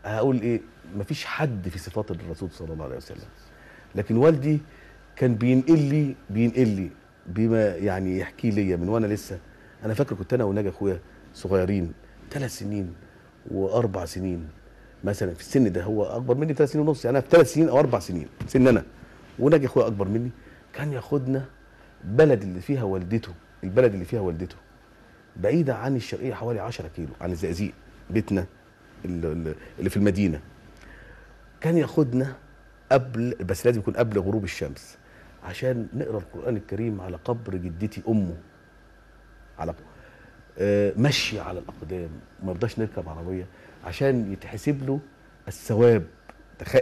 هقول ايه، مفيش حد في صفات الرسول صلى الله عليه وسلم، لكن والدي كان بينقل لي بما يعني يحكي لي من وانا لسه. انا فاكر كنت انا وناجي اخويا صغيرين، 3 سنين و4 سنين مثلا في السن ده، هو اكبر مني 3 سنين ونص، يعني انا في 3 سنين او 4 سنين سن انا، وناجي اخويا اكبر مني. كان ياخدنا بلد اللي فيها والدته، البلد اللي فيها والدته بعيدة عن الشرقية حوالي 10 كيلو عن الزقازيق، بيتنا اللي في المدينة. كان ياخدنا قبل، بس لازم يكون قبل غروب الشمس، عشان نقرا القران الكريم على قبر جدتي امه، على مشي على الاقدام، ما رضاش نركب عربية عشان يتحسب له الثواب.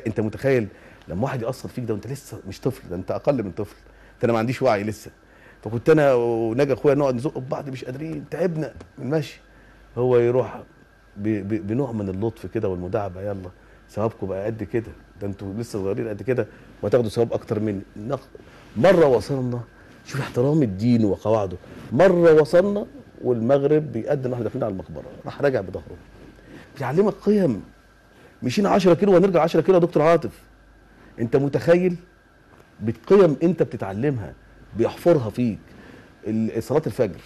انت متخيل لما واحد يأثر فيك ده وانت لسه مش طفل، ده انت اقل من طفل، انت انا ما عنديش وعي لسه. فكنت انا وناجي اخويا نقعد نزق ببعض، مش قادرين، تعبنا من المشي. هو يروح بنوع من اللطف كده والمداعبه، يلا ثوابكم بقى قد كده، ده انتوا لسه صغيرين قد كده وهتاخدوا ثواب اكتر مني. مرة وصلنا، شوف احترام الدين وقواعده، مرة وصلنا والمغرب بيقدم واحنا داخلين على المقبرة، راح راجع بظهره. بيعلمك قيم. مشينا 10 كيلو وهنرجع 10 كيلو يا دكتور عاطف. انت متخيل؟ بقيم انت بتتعلمها، بيحفرها فيك. صلاة الفجر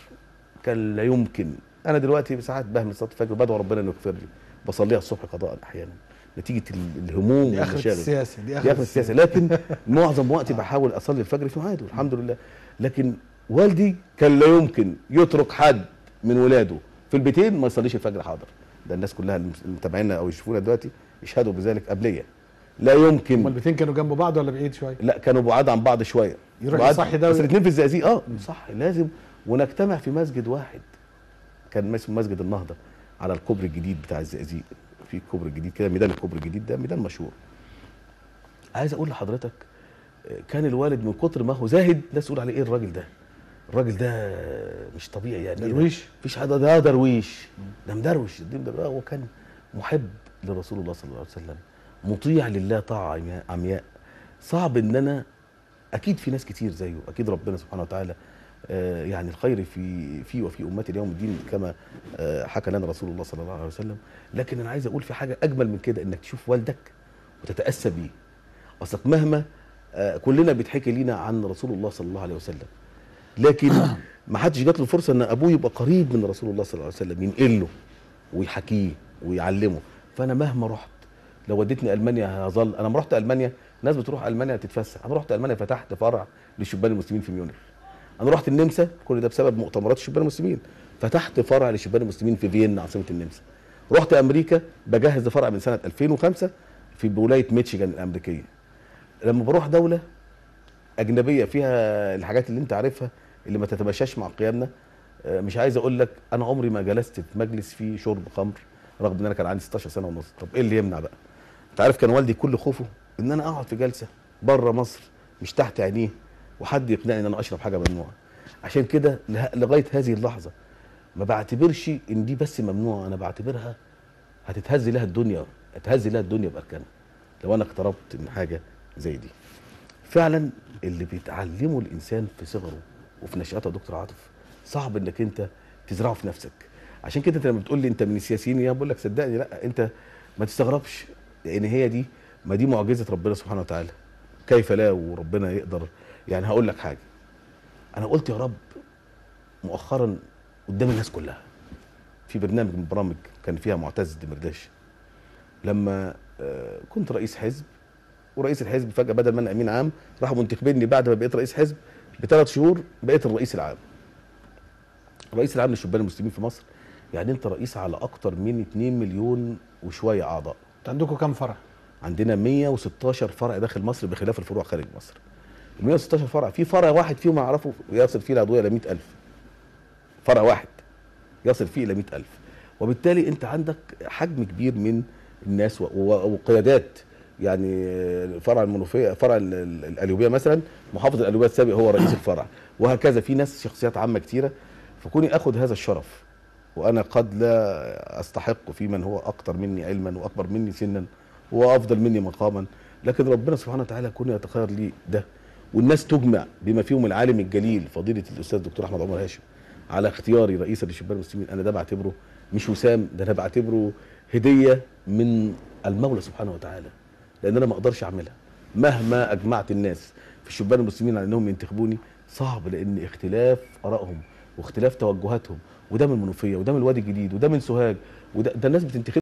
كان لا يمكن. انا دلوقتي ساعات بهمل صلاة الفجر، بدعو ربنا انه يغفر لي، بصليها الصبح قضاء احيانا نتيجة الهموم دي اخره السياسة، دي اخره السياسة. لكن معظم وقتي بحاول اصلي الفجر في ميعاده الحمد لله. لكن والدي كان لا يمكن يترك حد من ولاده في البيتين ما يصليش الفجر حاضر. ده الناس كلها اللي متابعينا او يشوفونا دلوقتي يشهدوا بذلك قبليه. لا يمكن. هما البيتين كانوا جنب بعض ولا بعيد شوية؟ لا كانوا بعاد عن بعض شوية. يروح يصحي ده، بس الاثنين في الزقازيق. صح، لازم. ونجتمع في مسجد واحد كان اسمه مسجد النهضة على الكوبري الجديد بتاع الزقازيق، في الكوبري الجديد كده، ميدان الكوبري الجديد ده ميدان مشهور. عايز اقول لحضرتك كان الوالد من كتر ما هو زاهد الناس تقول عليه ايه الراجل ده؟ الراجل ده مش طبيعي يعني، درويش، مفيش حد، ده درويش، ده مدروش. هو كان محب لرسول الله صلى الله عليه وسلم، مطيع لله طاعة عمياء. صعب ان انا، اكيد في ناس كتير زيه، اكيد ربنا سبحانه وتعالى يعني الخير في وفي امتي اليوم الدين كما حكى لنا رسول الله صلى الله عليه وسلم. لكن انا عايز اقول في حاجة اجمل من كده، انك تشوف والدك وتتاسى بيه. اصلك مهما كلنا بيتحكي لينا عن رسول الله صلى الله عليه وسلم، لكن ما حدش جات له فرصة ان ابوه يبقى قريب من رسول الله صلى الله عليه وسلم، ينقل له ويحكيه ويعلمه. فانا مهما رحت، لو وديتني المانيا هظل. انا ما رحت المانيا، ناس بتروح المانيا تتفسح، انا رحت المانيا فتحت فرع لشبان المسلمين في ميونخ. انا رحت النمسا، كل ده بسبب مؤتمرات الشبان المسلمين، فتحت فرع لشبان المسلمين في فيينا عاصمة النمسا. رحت امريكا بجهز فرع من سنة 2005 في ولاية ميتشيغان الامريكية. لما بروح دولة اجنبية فيها الحاجات اللي انت عارفها اللي ما تتماشاش مع قيمنا، مش عايز اقول لك انا عمري ما جلست في مجلس فيه شرب خمر، رغم ان انا كان عندي 16 سنة ونص. طب ايه اللي يمنع بقى؟ انت عارف كان والدي كل خوفه ان انا اقعد في جلسه بره مصر مش تحت عينيه وحد يقنعني ان انا اشرب حاجة ممنوعة. عشان كده لغاية هذه اللحظة ما بعتبرش ان دي بس ممنوعة، انا بعتبرها هتتهز لها الدنيا، هتهز لها الدنيا باركانها لو انا اقتربت من حاجة زي دي. فعلا اللي بيتعلمه الانسان في صغره وفي نشأته يا دكتور عاطف صعب انك انت تزرعه في نفسك. عشان كده انت لما بتقول لي انت من السياسيين، يا بقول لك صدقني لا، انت ما تستغربش، لان هي دي، ما دي معجزه ربنا سبحانه وتعالى، كيف لا وربنا يقدر. يعني هقول لك حاجة، انا قلت يا رب مؤخرا قدام الناس كلها في برنامج من برامج كان فيها معتز دمرداش، لما كنت رئيس حزب، ورئيس الحزب فجاة بدل ما انا امين عام راحوا منتخبيني بعد ما بقيت رئيس حزب ب3 شهور بقيت الرئيس العام. الرئيس العام للشبان المسلمين في مصر، يعني انت رئيس على اكتر من 2 مليون وشوية اعضاء. انت عندكم كام فرع؟ عندنا 116 فرع داخل مصر بخلاف الفروع خارج مصر. ال 116 فرع، في فرع واحد فيهم اعرفه يصل فيه العضوية الى 100,000. فرع واحد يصل فيه الى 100,000، وبالتالي انت عندك حجم كبير من الناس وقيادات. يعني فرع المنوفية، فرع القليوبيه مثلا، محافظ القليوبيه السابق هو رئيس الفرع، وهكذا في ناس شخصيات عامة كتيرة. فكوني اخد هذا الشرف وانا قد لا استحق في من هو اكثر مني علما واكبر مني سنا وافضل مني مقاما، لكن ربنا سبحانه وتعالى كون يتخير لي ده، والناس تجمع بما فيهم العالم الجليل فضيلة الاستاذ الدكتور احمد عمر هاشم على اختياري رئيسا لشبان المسلمين. انا ده بعتبره مش وسام، ده انا بعتبره هديه من المولى سبحانه وتعالى، لان انا ما اقدرش اعملها مهما اجمعت الناس في الشبان المسلمين على انهم ينتخبوني، صعب، لان اختلاف ارائهم واختلاف توجهاتهم، وده من المنوفية وده من الوادي الجديد وده من سوهاج، وده الناس بتنتخب